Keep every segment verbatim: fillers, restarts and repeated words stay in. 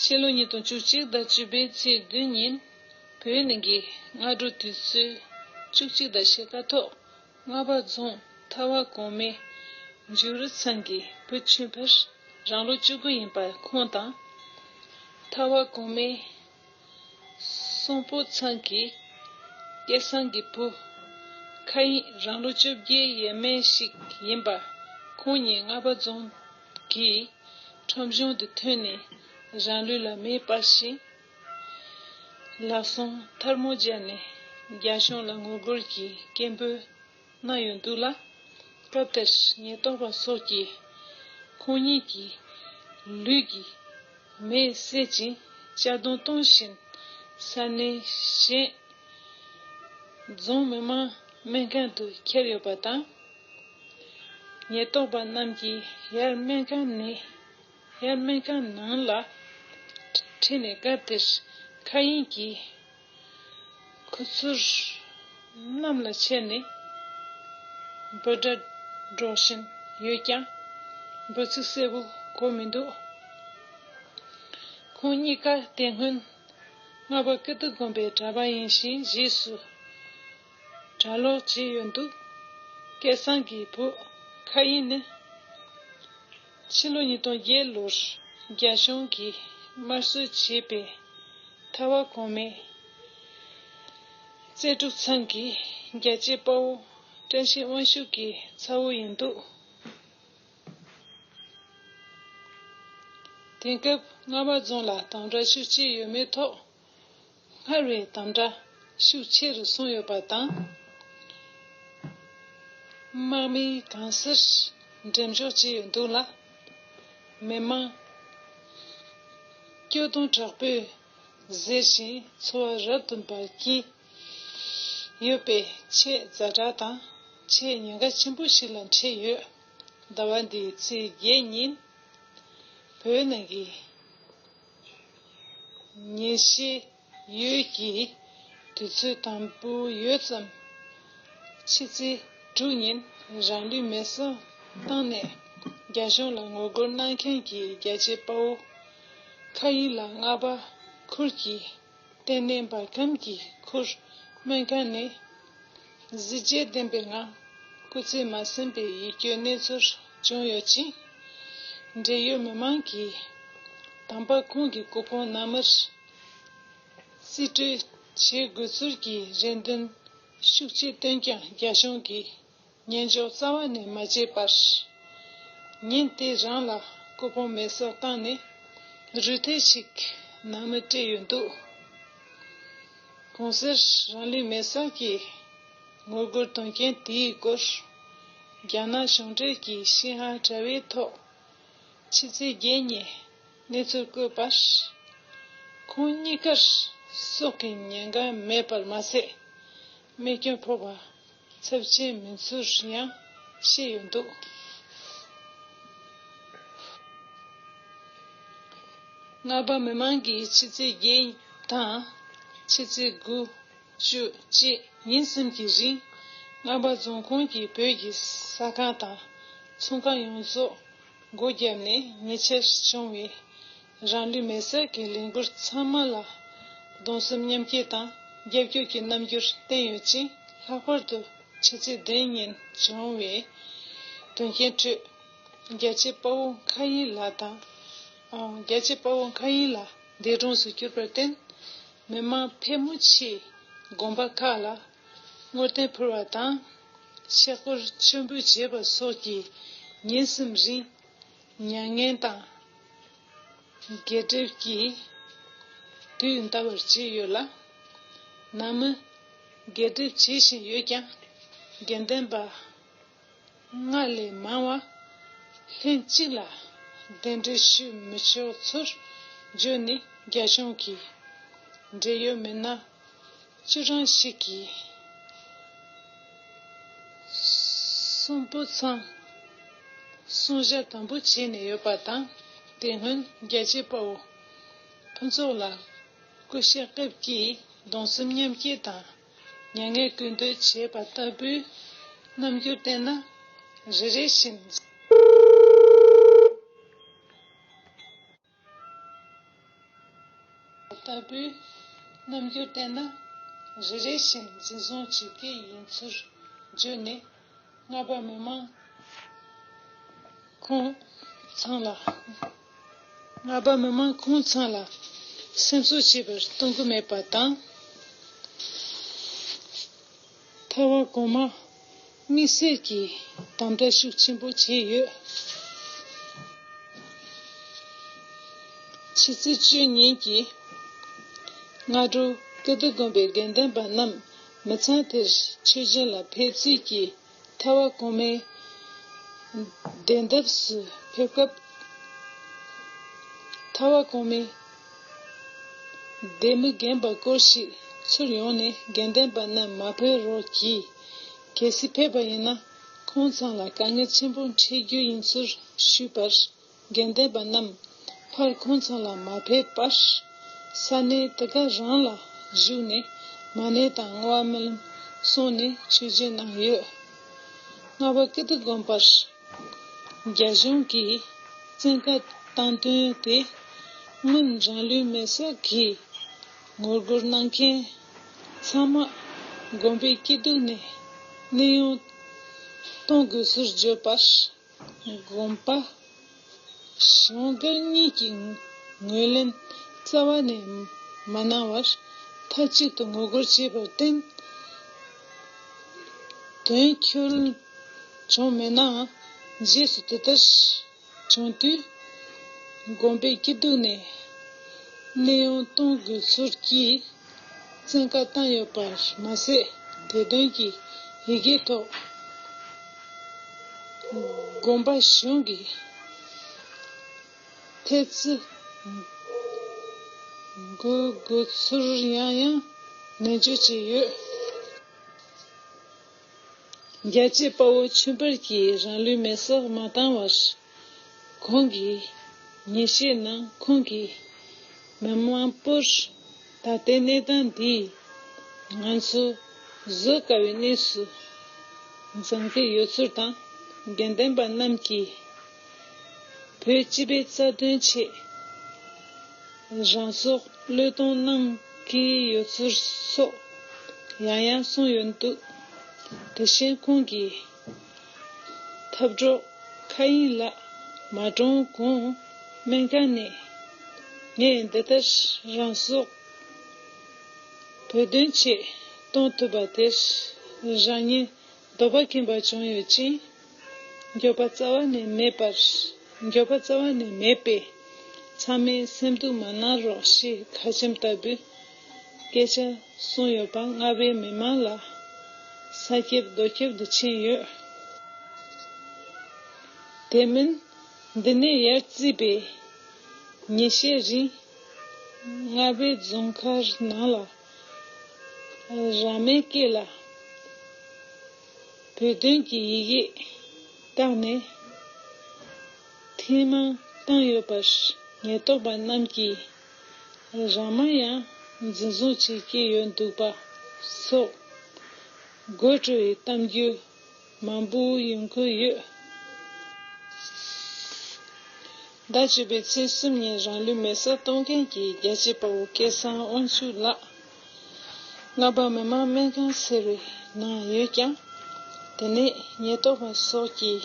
ཕྱི་ལོ་ཉིས་སྟོང་བཅུ་གཅིག་དང་བཅུ་པའི་ཚེས་བདུན་ཉིན། བོད་ནང་གི་སྔ་དྲོ་དུས་ཚོད་བཅུ་གཅིག་དང་ཕྱེད་ཀ་ཐོག། རྔ་པ་རྫོང་ཐར་བ་གོང་མའི་འཇུ་རི་ཚང་གི་བུ་ཆུན་ཕུར་རང་ལོ་བཅུ་དགུ་ཡིན་པ་ཁོང་དང་། ཐར་བ་གོང་མའི་སོང་པོ་ཚང་གི་སྐལ་བཟང་གི་བུ་མཁའ་དབྱིངས་རང་ལོ་བཅོ་བརྒྱད་ཡས་མས་ཤིག་ཡིན་པ། ཁོང་གཉིས་རྔ་པ་རྫོང་གི་ཁྲོམ་གཞུང་དུ་ཐོན་ནས་རང་ལུས་ལ་མེ་སྤར་ཞིང་། ལག་ཟུང་ཐལ་མོ་སྦྱར་ནས་རྒྱ་གཞུང་ལ་ངོ་རྒོལ་གྱི་སྐད་འབོད་གནང་ཡོད་འདུག་ལ། སྐབས་དེར་ཉེན་རྟོག་པ་སོགས་ཀྱིས་ཁོང་གཉིས་ཀྱི་ལུས་ཀྱི་མེ་བསད་ཅིང་གཅར་རྡུང་གཏོང་བཞིན་ས་གནས་གཞན་རྫོང་མི་མང་སྨན་ཁང་དུ་ཁྱེར་ཡོད་པ་དང་། ཉེན་རྟོག་པ་རྣམས་ཀྱིས་ཡར་སྨན་ཁང་ནས་ཡར་སྨན་ཁང་ནང་ལ་ཁྲིད་ནས། སྐབས་དེར་མཁའ་དབྱིངས་ཀྱིས་ཁུ་ཚུར་གནམ་ལ་འཁྱེར་ནས་འབོད་སྒྲ་སྒྲོག་བཞིན་ཡོད་ཀྱང་། འབོད་ཚིག་གསལ་པོ་གོ་མི་འདུག་ཁོང་གཉིས་ཀ་དེ་སྔོན་རྔ་པ་ཀིརྟི་དགོན་པའི་གྲྭ་པ་ཡིན་ཞིང་། རྗེས་སུ་གྲྭ་ལོག་བྱས་ཡོད་འདུག་སྐལ་བཟང་གི་བུ་མཁའ་དབྱིངས་ནི་ཕྱི་ལོ་ཉིས་སྟོང་བརྒྱད་ལོར་རྒྱ་གཞུང་གིས་དམར་གསོད་བྱས་པའི་ཐར་བ་གོང་མའི་རྩེ་དྲུག་ཚང་གི་རྒྱལ་གཅེས་དཔའ་བོ་བཀྲ་ཤིས་དབང་ཕྱུག་གི་ཚ་བོ་ཡིན་འདུག་དེང་སྐབས་རྔ་པ་རྫོང་ལ་དམ་དྲག་ཤུགས་ཆེ་ཡོད་མེད་ཐོག་སྔར་བས་དམ་དྲག་ཤུགས་ཆེ་རུ་སོང་ཡོད་པ་དང་། དམག་མི་གང་སར་འགྲེམས་འཇོག་བྱས་ཡོད་འདུག་ལ། མི་མང་སྐྱོ་གདུང་དྲག་པོས་གཟིར་ཞིང་འཚོ་བ་རབ་ཏུ་འབར་གྱིན་ཡོད་པས། ཆེས་ཛ་དྲག་དང་ཆེས་ཉེན་ཁ་ཆེན་པོ་ཞིག་ལ་འཕྲད་ཡོད། ཟླ་བ་འདིའི་ཚེས་བརྒྱད་ཉིན་བོད་ནང་གི་ཉིན་ཤས་ཡོལ་གྱི་དུས་ཚོད་དང་པོ་ཡོལ་ཙམ། ཕྱི་ཚེས་དྲུག་ཉིན་རང་ལུས་མེ་སྲེག་བཏང་ནས་རྒྱ་གཞུང་ལ་ངོ་རྒོལ་གནང་མཁན་གྱི་རྒྱལ་གཅེས་དཔའ་བོ་མཁའ་དབྱིངས་ལགས་རྔ་པ་ཁུལ་གྱི་ལྟེ་གནས་འབར་ཁམས་ཀྱི་ཁུལ་སྨན་ཁང་ནས་གཟི་བརྗིད་ལྡན་པའི་ངང་སྐུ་ཚེ་མ་ཟིན་པའི་ཡིད་སྐྱོའི་གནས་ཚུལ་བྱུང་ཡོད་ཅིང་། འབྲེལ་ཡོད་མི་མང་གིས་དམ་པ་ཁོང་གི་སྐུ་ཕུང་ནང་མིར་རྩིས་སྤྲོད་བྱེད་དགོས་ཚུལ་གྱི་རེ་འདུན་ཤུགས་ཆེ་བཏོན་ཀྱང་། རྒྱ་གཞུང་གིས་ཉན་འཇོག་རྩ་བ་ནས་མ་བྱས་པར། ཉིན་དེ་རང་ལ་སྐུ་ཕུང་མེ་སྲེག་བཏང་ནས་རུས་ཐལ་ཞིག་ནང་མིར་སྤྲད་ཡོད་འདུག་གོང་གསལ་རང་ལུས་མེ་སྲེག་གི་ངོ་རྒོལ་དོན་རྐྱེན་དེའི་སྐོར། རྒྱ་ནག་གཞུང་འབྲེལ་གྱི་ཤིན་ཧྭ་དྲ་བའི་ཐོག་ཕྱི་ཚེས་བརྒྱད་ཉིན་གནས་ཚུལ་བཀོད་པར། ཁོང་གཉིས་ཀར་སྲོག་གི་ཉེན་ཁ་མེད་པར་མ་ཟད། རྨས་སྐྱོན་ཕོག་པ་ཚབས་ཆེན་མིན་ཚུལ་ཡང་བཤད་ཡོད་འདུག་རྔ་པ་མི་མང་གིས་ཕྱི་ཚེས་བརྒྱད་དང་ཕྱི་ཚེས་དགུ། བཅུ། གཅིག་ཉིན་གསུམ་གྱི་རིང་རྔ་པ་རྫོང་ཁོངས་ཀྱི་བོད་ཀྱི་ཟ་ཁང་དང་ཚོང་ཁང་ཡོངས་རྫོགས་སྒོ་བརྒྱབ་ནས་ཉེ་ཆར་བྱུང་བའི་རང་ལུས་མེ་སྲེག་གི་ལས་འགུལ་ཚང་མ་ལ་གདུང་སེམས་མཉམ་སྐྱེད་དང་རྒྱབ་སྐྱོར་གྱི་རྣམ་འགྱུར་བསྟན་ཡོད་ཅིང་། ལྷག་པར་དུ་ཕྱི་ཚེས་བདུན་ཉིན་བྱུང་བའི་དོན་རྐྱེན་ཁྲོད་རྒྱལ་གཅེས་དཔའ་བོ་མཁའ་དབྱིངས་ལགས་དང་། ཨ། རྒྱལ་གཅེས་དཔའ་བོ་མཁའ་དབྱིངས་ལགས་འདས་གྲོངས་སུ་གྱུར་པར་བརྟེན། མི་མང་ཕལ་མོ་ཆེས་དགོན་པ་ཁག་ལ་བསྔོ་རྟེན་ཕུལ་བ་དང་། ཆས་སྐོར་མཆོད་འབུལ་བྱས་པ་སོགས་ཀྱིས་ཉིན་གསུམ་རིང་མྱ་ངན་དང་རྒྱལ་སྒྲིབ་ཀྱིས་དུས་འདའ་བར་བྱས་ཡོད་ལ། ནང་མི་རྒྱལ་སྒྲིབ་བྱེད་བཞིན་ཡོད་ཀྱང་། དགེ་ལྡན་པ་ལྔ་ལས་མང་བ་ལྷན་གཅིག་ལ་གདན་འདྲེན་ཞུ་མི་ཆོག་ཚུལ་བརྗོད་ནས། རྒྱ་གཞུང་གིས་འབྲེལ་ཡོད་མི་སྣ་བཅུ་གྲངས་ཤིག་གིས་སུམ་བུ་ཚང་སྲུང་བརྒྱ་དམ་པོ་བྱས་ནས་ཡོད་པ་དང་། དེ་སྔོན་རྒྱལ་གཅེས་དཔའ་བོ་ཕུན་ཚོགས་ལགས་སྐུ་གཤེགས་སྐབས་ཀྱི་གདུང་སེམས་མཉམ་སྐྱེད་དང་མྱ་ངན་གུས་འདུད་བྱས་པ་ལྟ་བུའི་རྣམ་འགྱུར་བསྟན་ན། རེ་རེ་བཞིན། ལྟ་བུའི་རྣམ་འགྱུར་བསྟན་ན། རེ་རེ་བཞིན་འཛིན་བཟུང་བྱེད་ཀྱི་ཡིན་ཚུལ་བརྗོད་ནས། རྔ་པ་མི་མང་ཁོང་ཚང་ལ། རྔ་པ་མི་མང་ཁོང་ཚང་ལ་སེམས་གསོ་བྱེད་པར་གཏོང་གི་མེད་པ་དང་། ཐར་བ་གོང་མ་དམིགས་བསལ་གྱིས་དམ་དྲག་ཤུགས་ཆེན་པོ་བྱས་ཡོད། ཕྱི་ཚེས་བཅུ་ཉིན་གྱི་སྔ་དྲོ་ཀིརྟི་དགོན་པའི་དགེ་འདུན་པ་རྣམས་མི་ཚང་དེར་མཆོད་སྦྱིན་ལ་ཕེབས་ཚུལ་གྱིས། ཐར་བ་གོང་མའི་བདེན་འདབས་སུ་ཕེབས་སྐབས། ཐར་བ་གོང་མའི་སྡེ་མི་རྒན་པ་སྐོར་ཞིག་ཚུར་ཡོང་ནས། དགེ་འདུན་པ་རྣམས་མ་ཕེབས་རོགས་གྱིས། གལ་སྲིད་ཕེབས་པ་ཡིན་ན། ཁོང་ཚང་ལ་དཀའ་ངལ་ཆེན་པོ་འཕྲད་རྒྱུ་ཡིན་ཚུལ་ཞུས་པར། དགེ་འདུན་པ་རྣམས་ཕར་ཁོང་ཚང་ལ་མ་ཕེབས་པར། ས་གནས་དེ་ག་རང་ལ་བཞུགས་ནས། མ་ཎི་དང་བསྔོ་བ་སྨོན་ལམ་གསུངས་ནས་མཆོད་སྦྱིན་གནང་ཡོད། རྔ་པ་ཀིརྟི་དགོན་པར་རྒྱ་གཞུང་གིས་བཙན་བཀའ་བཏང་དོན་དེ། སྔོན་རང་ལུས་མེར་སྲེག་གི་ངོ་རྒོལ་གནང་མཁན་ཚང་མ་དགོན་པའི་སྐྱིད་སྡུག་ནས་གནས་དབྱུང་གཏོང་དགོས་ཚུལ་བརྗོད་པར། དགོན་པ་གཞུང་སྒེར་གཉིས་ཀྱིས་ངོས་ལེན་རྩ་བ་ནས་མ་གནང་བར། མཐའ་གཅིག་ཏུ་ངོ་རྒོལ་བྱས་པར་བརྟེན། དོན་འཁྱོལ་བྱུང་མེད་ནའང་། རྗེས་སུ་དེ་ལྟར་བྱུང་དུས། དགོན་པའི་སྐྱིད་སྡུག་ནས་གནས་དབྱུང་གཏོང་དགོས་ཚུལ་གྱི་བཙན་བཀའ་བཏང་ཡོད་པར་མ་ཟད། དེ་དོན་གྱི་ཡི་གེ་ཐོག་དགོན་པ་གཞུང་གིས་ཐེབས་རྩིས་འགོད་དགོས་ཚུལ་ཡང་ཡང་ནན་བརྗོད་བྱས་ཡོད། རྒྱལ་གཅེས་དཔའ་བོ་ཆོས་འཕེལ་གྱིས་རང་ལུས་མེར་སྲེག་མ་བཏང་བར། ཁོང་གིས་ཉིན་ཤས་ནང་ཁོང་གིས་མི་མང་པོར། ད་ལྟའི་གནས་སྟངས་འདིས་ང་ཚོ་བཟོད་དཀའ་བའི་གནས་སུ་འཛིན་གྱི་ཡོད་ཚུལ་དང་། དགེ་འདུན་པ་རྣམས་ཀྱིས་བོད་སྤྱི་པའི་རྩ་དོན་ཆེད་རང་སྲོག་བློས་གཏོང་གནང་གི་ཡོད་ཚུལ་སོགས་ཡང་ཡང་གསུངས་ཡོད་འདུག། དེ་བཞིན་ཁོང་གིས་འཐབ་གྲོགས་མཁའ་དབྱིངས་ལགས་མ་གྲོངས་གོང་སྨན་ཁང་ནས། ངས་འདི་ལྟར་རང་སྲོག་བོད་དོན་ཆེད་གཏོང་ཐུབ་པ་དེར་རང་ཉིད་དོགས་པ་སྐྱེས་པ་བྱུང་ཡོད་ཅིང་། འགྱོད་པ་རྩ་བ་ནས་མེད་པར། འགྱོད་པ་རྩ་བ་ནས་མེད་པས། ཚང་མས་སེམས་སྡུག་མ་གནང་རོགས་ཞེས་ཁ་ཆེམས་ལྟ་བུའི་སྐད་ཆ་གསུངས་ཡོད་པ། རྔ་པའི་མི་མང་ལ་ས་ཁྱབ་རྡོ་ཁྱབ་ཏུ་ཕྱིན་ཡོད། དེ་མིན། འདི་ནས་ཡར་བརྩིས་པའི་ཉིན་ཤས་རིང་། རྔ་པའི་རྫོང་མཁར་ནང་ལ། རང་མིང་སྐད་ལ་བོད་དོན་གྱི་ཡི་གེ་བཏགས་ནས་ཐེངས་མང་བཏང་ཡོད་པར། ཉེན་རྟོག་པ་རྣམས་ཀྱིས་རང་མིང་ཡང་འཛིན་བཟུང་བྱེད་ཀྱི་ཡོད་འདུག་པ་སོགས། དགོད་བྲོ་བའི་གཏམ་རྒྱུད་མང་པོ་ཡོང་གི་ཡོད། ཟླ་བཅུ་པའི་ཚེས་གསུམ་ཉིན་རང་ལུས་མེར་སྲེག་གཏོང་མཁན་གྱི་རྒྱལ་གཅེས་དཔའ་བོ་སྐལ་བཟང་དབང་ཕྱུག་ལགས། རྔ་པ་མི་དམངས་སྨན་ཁང་ཟེར་བའི་ནང་ཡོད་ཀྱང་། དེ་ནས་ཉེན་རྟོག་པ་སོགས་ཀྱིས་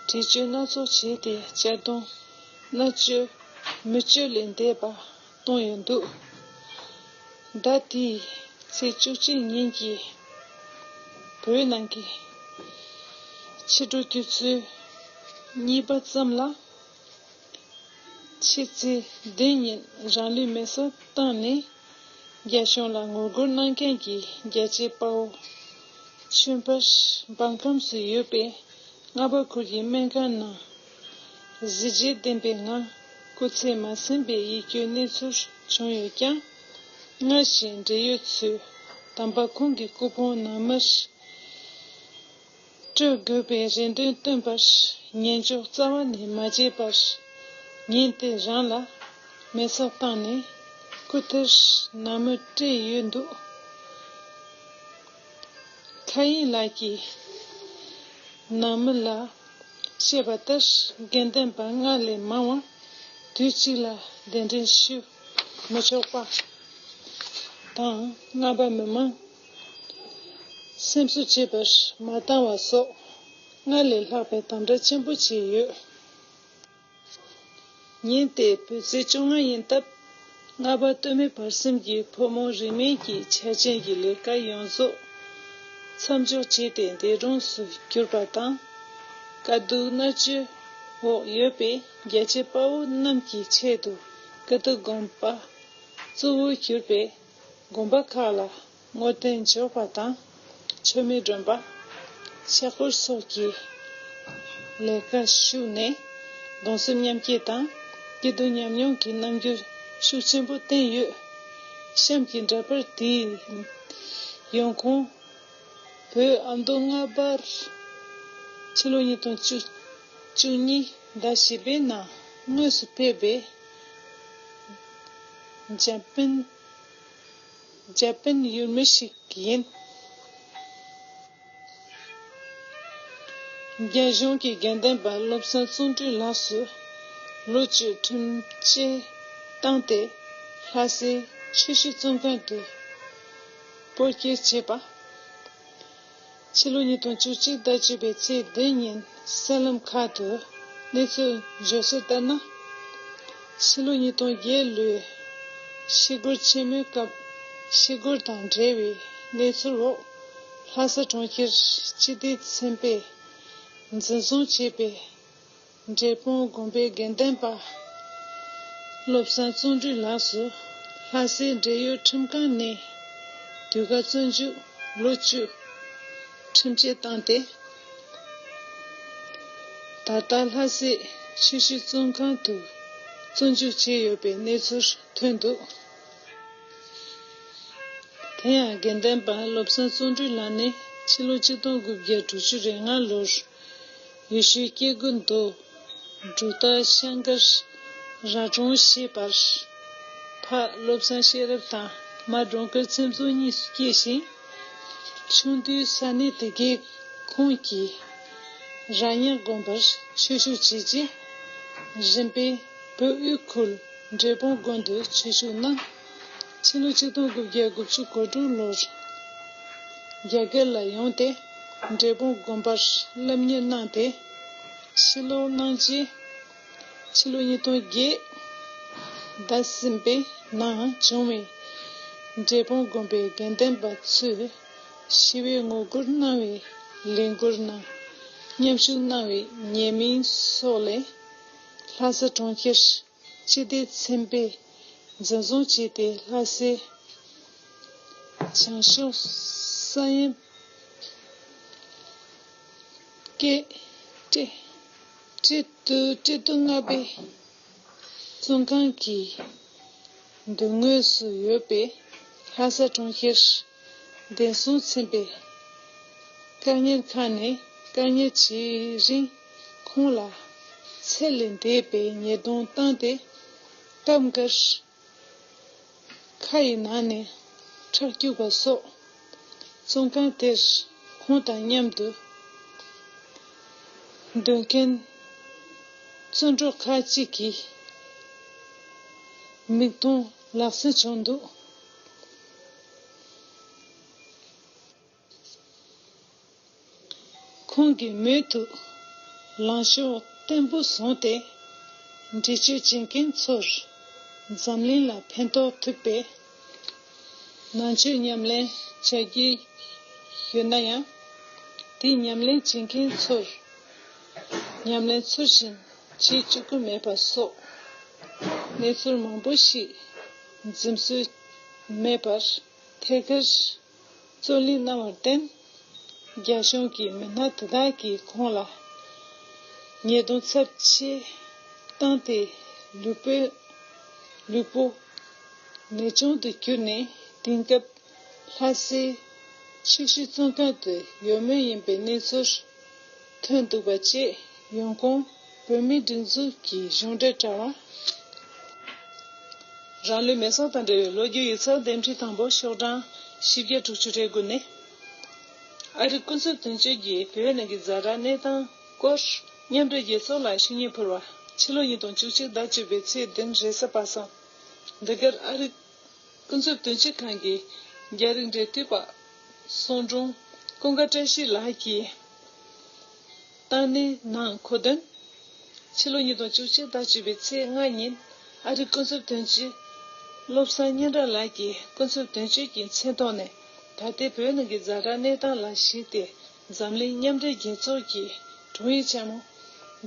འདྲི་གཅོད་སྣ་ཚོགས་བྱས་ཏེ། གཅར་རྡུང་མནར་གཅོད་མི་སྤྱོད་ལས་འདས་པ་བཏང་ཡོད་འདུག། ཟླ་འདིའི་ཚེས་བཅུ་གཅིག་ཉིན་གྱི་བོད་ནང་གི་ཕྱི་དྲོ་དུས་ཚོད་གཉིས་པ་ཙམ་ལ། ཕྱི་ཚེས་བདུན་ཉིན་རང་ལུས་མེར་སྲེག་བཏང་ནས་རྒྱ་གཞུང་ལ་ངོ་རྒོལ་གནང་མཁན་གྱི་རྒྱལ་གཅེས་དཔའ་བོ་ཆོས་འཕེལ་འབར་ཁམས་སུ་ཡོད་པའི་རྔ་པ་ཁུལ་གྱི་སྨན་ཁང་ནང་གཟི་བརྗིད་ལྡན་པའི་ངང་སྐུ་ཚེ་མ་ཟིན་པའི་ཡིད་སྐྱོའི་གནས་ཚུལ་བྱུང་ཡོད་ཀྱང་། སྔར་བཞིན་འབྲེལ་ཡོད་ཚོས་དམ་པ་ཁོང་གི་སྐུ་ཕུང་ནང་མིར་སྤྲོད་དགོས་པའི་རེ་འདུན་བཏོན་པར། ཉན་འཇོག་རྩ་བ་ནས་མ་བྱས་པར། ཉིན་དེ་རང་ལ་མེ་སྲེག་བཏང་ནས་སྐུ་ཐེར་ནང་མིར་སྤྲད་ཡོད་འདུག། མཁའ་དབྱིངས་ལགས་ཀྱིས་ནང་མི་ལ་བཤད་པ་ལྟར། དགེ་འདུན་པ་སྔར་ལས་མང་བ་དུས་གཅིག་ལ་གདན་འདྲེན་ཞུ་ མི་ཆོག་པ་དང་། རྔམ་པ་མི་མང་སེམས་གསོ་བྱེད་པར་མ་བཏང་བ་སོགས་སྔར་ལས་ལྷག་པའི་དམ་བསྒྲགས་ཆེན་པོ་བྱས་ཡོད། ཉིན་དེ་བོད་ཚེས་བཅོ་ལྔ་ཡིན་སྟབས། རྔམ་པ་སྟོད་སྨད་བར་གསུམ་གྱི་ཕོ་མོ་རིས་མེད་ཀྱི་འཆར་ཅན་གྱི་ལས་ཀ་ཡོངས་རྫོགས་མཚམས་འཇོག་བྱས་ཏེ་འདས་གྲོངས་སུ་གྱུར་པ་དང་། དཀའ་སྡུག་མནར་གཅོད་འོག་ཡོད་པའི་རྒྱ་ཆེ་དཔའ་བོ་རྣམས་ཀྱི་ཆེད་དུ་ཀིརྟི་དགོན་པ་གཙོ་བོར་གྱུར་པའི་དགོན་པ་ཁག་ལ་བསྔོ་རྟེན་འཇོག་པ་དང་། མཆོད་མེ་སྒྲོན་པ། ཕྱག་སྐོར་སོགས་ཀྱི་ལས་ཀར་ཞུགས་ནས། གདུང་སེམས་མཉམ་སྐྱེད་དང་། སྐྱིད་སྡུག་མཉམ་མྱོང་གི་རྣམ་འགྱུར་ཤུགས་ཆེན་པོ་བསྟན་ཡོད། གཤམ་གྱི་འདྲ་པར་དེའི་ཡོང་ཁུངས། བོད་ཨ་མདོ་རྔ་བར་ཕྱི་ལོ་ཉིས་སྟོང་བཅུ་གཉིས་ཟླ་བཞི་པའི་ནང་དངོས་སུ་ཕེབས་པའི་འཇར་པན། འཇར་པན་ཡུལ་མི་ཞིག་ཡིན། རྒྱ་གཞུང་གིས་དགེ་འདུན་པ་བློ་བཟང་བརྩོན་འགྲུས་ལགས་སུ་ལོ་བཅུ་ཁྲིམས་ཆད་བཏང་སྟེ། ལྷ་སའི་ཆོས་ཞུ་བཙོན་ཁང་དུ་སྤོ་སྒྱུར་བྱས་པ། ཕྱི་ལོ་ཉིས་སྟོང་བཅུ་གཅིག་ཟླ་བཅུ་པའི་ཚེས་བདུན་ཉིན་གསར་ལམ་ཁག་ཏུ་གནས་ཚུལ་འབྱོར་སྲོལ་ལྟར་ན། ཕྱི་ལོ་ཉིས་སྟོང་བརྒྱད་ལོའི་ཤི་སྒོར་ཆེན་མོའི་སྐབས། ཤི་སྒོར་དང་འབྲེལ་བའི་གནས་ཚུལ་འོག་ལྷ་ས་གྲོང་ཁྱེར་སྤྱི་བདེ་ཚན་པས་འཛིན་བཟུང་བྱས་པའི་འབྲས་སྤུངས་དགོན་པའི་དགེ་འདུན་པ་བློ་བཟང་བརྩོན་འགྲུས་ལགས་སུ་ལྷ་སའི་འབྲེལ་ཡོད་ཁྲིམས་ཁང་ནས་དུས་བཀག་བཙོན་འཇུག་ལོ་བཅུ་ཁྲིམས་ཆད་བཏང་སྟེ། ད་ལྟ་ལྷ་སའི་ཆོས་ཞུ་བཙོན་ཁང་དུ་བཙོན་འཇུག་བྱས་ཡོད་པའི་གནས་ཚུལ་ཐོན་འདུག་དེ་ཡང་དགེ་འདུན་པ་བློ་བཟང་བརྩོན་འགྲུས་ལགས་ནི་ཕྱི་ལོ་ཆིག་སྟོང་དགུ་བརྒྱ་དྲུག་ཅུ་རེ་ལྔ་ལོར་ཡུལ་ཤུལ་སྐྱེ་དགུ་མདོ་འབྲུག་སྟག་ཤང་སྒར་ར་གྲོང་ཞེས་པར་ཕ་བློ་བཟང་ཤེས་རབ་དང་མ་འགྲོ་མགོན་ཚེམ་བཟང་གཉིས་སུ་སྐྱེས་ཤིང་། ཆུང་དུས་ས་གནས་དེ་གའི་ཁོངས་ཀྱི་ར་ཉག་དགོན་པར་ཆོས་ཞུགས་བྱས་རྗེས། རིམ་པས་བོད་དབུས་ཁུལ་འབྲས་སྤུངས་དགོན་དུ་ཆོས་ཞུགས་གནང་། ཕྱི་ལོ་ཆིག་སྟོང་དགུ་བརྒྱ་དགུ་བཅུ་གོ་དྲུག་ལོར་རྒྱ་གར་ལ་ཡོང་སྟེ། འབྲས་སྤུངས་དགོན་པར་སློབ་གཉེར་གནང་སྟེ། ཕྱིར་ལོག་གནང་རྗེས། ཕྱི་ལོ་ཉིས་སྟོང་བརྒྱད་ཟླ་གསུམ་པའི་ནང་བྱུང་བའི་འབྲས་སྤུངས་དགོན་པའི་དགེ་འདུན་པ་ཚོས་ཞི་བའི་ངོ་རྒོལ་གནང་བའི་ལས་འགུལ་ནང་མཉམ་ཞུགས་གནང་བའི་ཉེས་མིང་སོགས་ལས། ལྷ་ས་གྲོང་ཁྱེར་སྤྱི་བདེ་ཚན་པས་འཛིན་བཟུང་བྱས་ཏེ། ལྷ་སའི་བྱང་ཕྱོགས་ས་ཡན་ཀེ་ཀྲི་ཀྲི་ཏུ་ཀྲི་ཏུ་ལྔ་པའི་བཙོན་ཁང་གི་མདུན་ངོས་སུ་ཡོད་པའི་ལྷ་ས་གྲོང་ཁྱེར་བདེ་སྲུང་ཚན་པའི་བཀག་ཉར་ཁང་ནས་བཀག་ཉར་བྱེད་རིང་། ཁོང་ལ་ཚད་ལས་འདས་པའི་ཉེས་རྡུང་བཏང་སྟེ། སྐབས་འགར་ཁ་ཡི་ནང་ནས་ཁྲག་སྐྱུག་པ་སོགས། བཙོན་ཁང་དེར་ཁོང་དང་མཉམ་དུ་སྡོད་མཁན་བཙོན་གྲོགས་ཁག་ཅིག་གི་མིག་མཐོང་ལག་ཟིན་བྱུང་འདུག་ཁོང་གིས་མུ་མཐུད་ལངས་ཕྱོགས་བརྟན་པོ་བཟུང་སྟེ། འདྲི་གཅོད་བྱེད་མཁན་ཚོར་འཛམ་གླིང་ལ་ཕན་ཐོགས་ཐུབ་པའི་ནང་ཆོས་ཉམས་ལེན་བྱ་རྒྱུ་ཡོད་ན་ཡང་། དེ་ཉམས་ལེན་བྱེད་མཁན་ཚོར་ཉམས་ལེན་ཚུལ་བཞིན་བྱེད་བཅུག་གི་མེད་པ་སོགས། གནས་ཚུལ་མང་པོ་ཞིག་འཛེམ་ཟོན་མེད་པར་ཐད་ཀར་རྩོད་ལེན་གནང་བར་བརྟེན། རྒྱ་གཞུང་གིས་མི་སྣ་དེ་དག་གིས་ཁོང་ལ་ཉེས་རྡུང་ཚབས་ཆེ་བཏང་སྟེ། ལུས་པོ་ལུས་པོ་ནད་གཅོང་དུ་གྱུར་ནས། དེང་སྐབས་ལྷ་སའི་ཆུ་བཞི་བཙོན་ཁང་དུ་ཡོད་མུས་ཡིན་པའི་གནས་ཚུལ་ཐོན་འདུག་པ་བཅས། ཡོང་ཁུངས་བོད་མིའི་སྒྲིག་འཛུགས་ཀྱི་གཞུང་འབྲེལ་དྲ་བ། རང་ལུས་མེ་སྲེག་དང་འབྲེལ་བའི་ལོ་རྒྱུས་ཡིག་ཚགས་འདེམས་སྒྲིག་དང་པོ་ཤོག་གྲངས་བཞི་བརྒྱ་དྲུག་ཅུ་རེ་དགུ་ནས། ཨ་རི་སྐུ་ཚབ་དོན་གཅོད་ཀྱིས་བོད་ནང་གི་ཛ་དྲག་གནས་སྟངས་སྐོར་མཉམ་འབྲེལ་རྒྱལ་ཚོགས་ལ་ཞུ་སྙན་ཕུལ་བ། ཕྱི་ལོ་ཉིས་སྟོང་བཅུ་གཅིག་ཟླ་བཅུ་པའི་ཚེས་བདུན་རེས་གཟའ་པ་སངས། འདི་གར་ཨ་རིའི་ཀུན་རྫོབ་དོན་གཅོད་ཁང་གི་རྒྱ་རིགས་འབྲེལ་མཐུད་པ་གསུང་སྒྲུང་ཀུན་དགའ་བཀྲ་ཤིས་ལགས་ཀྱིས་བཏང་ནས་ནང་འཁོད་དོན། ཕྱི་ལོ་ཉིས་སྟོང་བཅུ་གཅིག་ཟླ་བཅུ་པའི་ཚེས་ལྔ་ཉིན་ཨ་རིའི་ཀུན་རྫོབ་དོན་གཅོད་བློ་བཟང་སྙན་གྲགས་ལགས་ཀྱིས་ཀུན་རྫོབ་དོན་གཅོད་ཀྱི་མཚན་ཐོག་ནས་ད་ལྟའི་བོད་ནང་གི་ཛ་དྲག་གནས་སྟངས་ལ་གཞིགས་ཏེ། འཛམ་གླིང་མཉམ་འབྲེལ་རྒྱལ་ཚོགས་ཀྱི་དྲུང་ཡིག་ཆེན་མོ་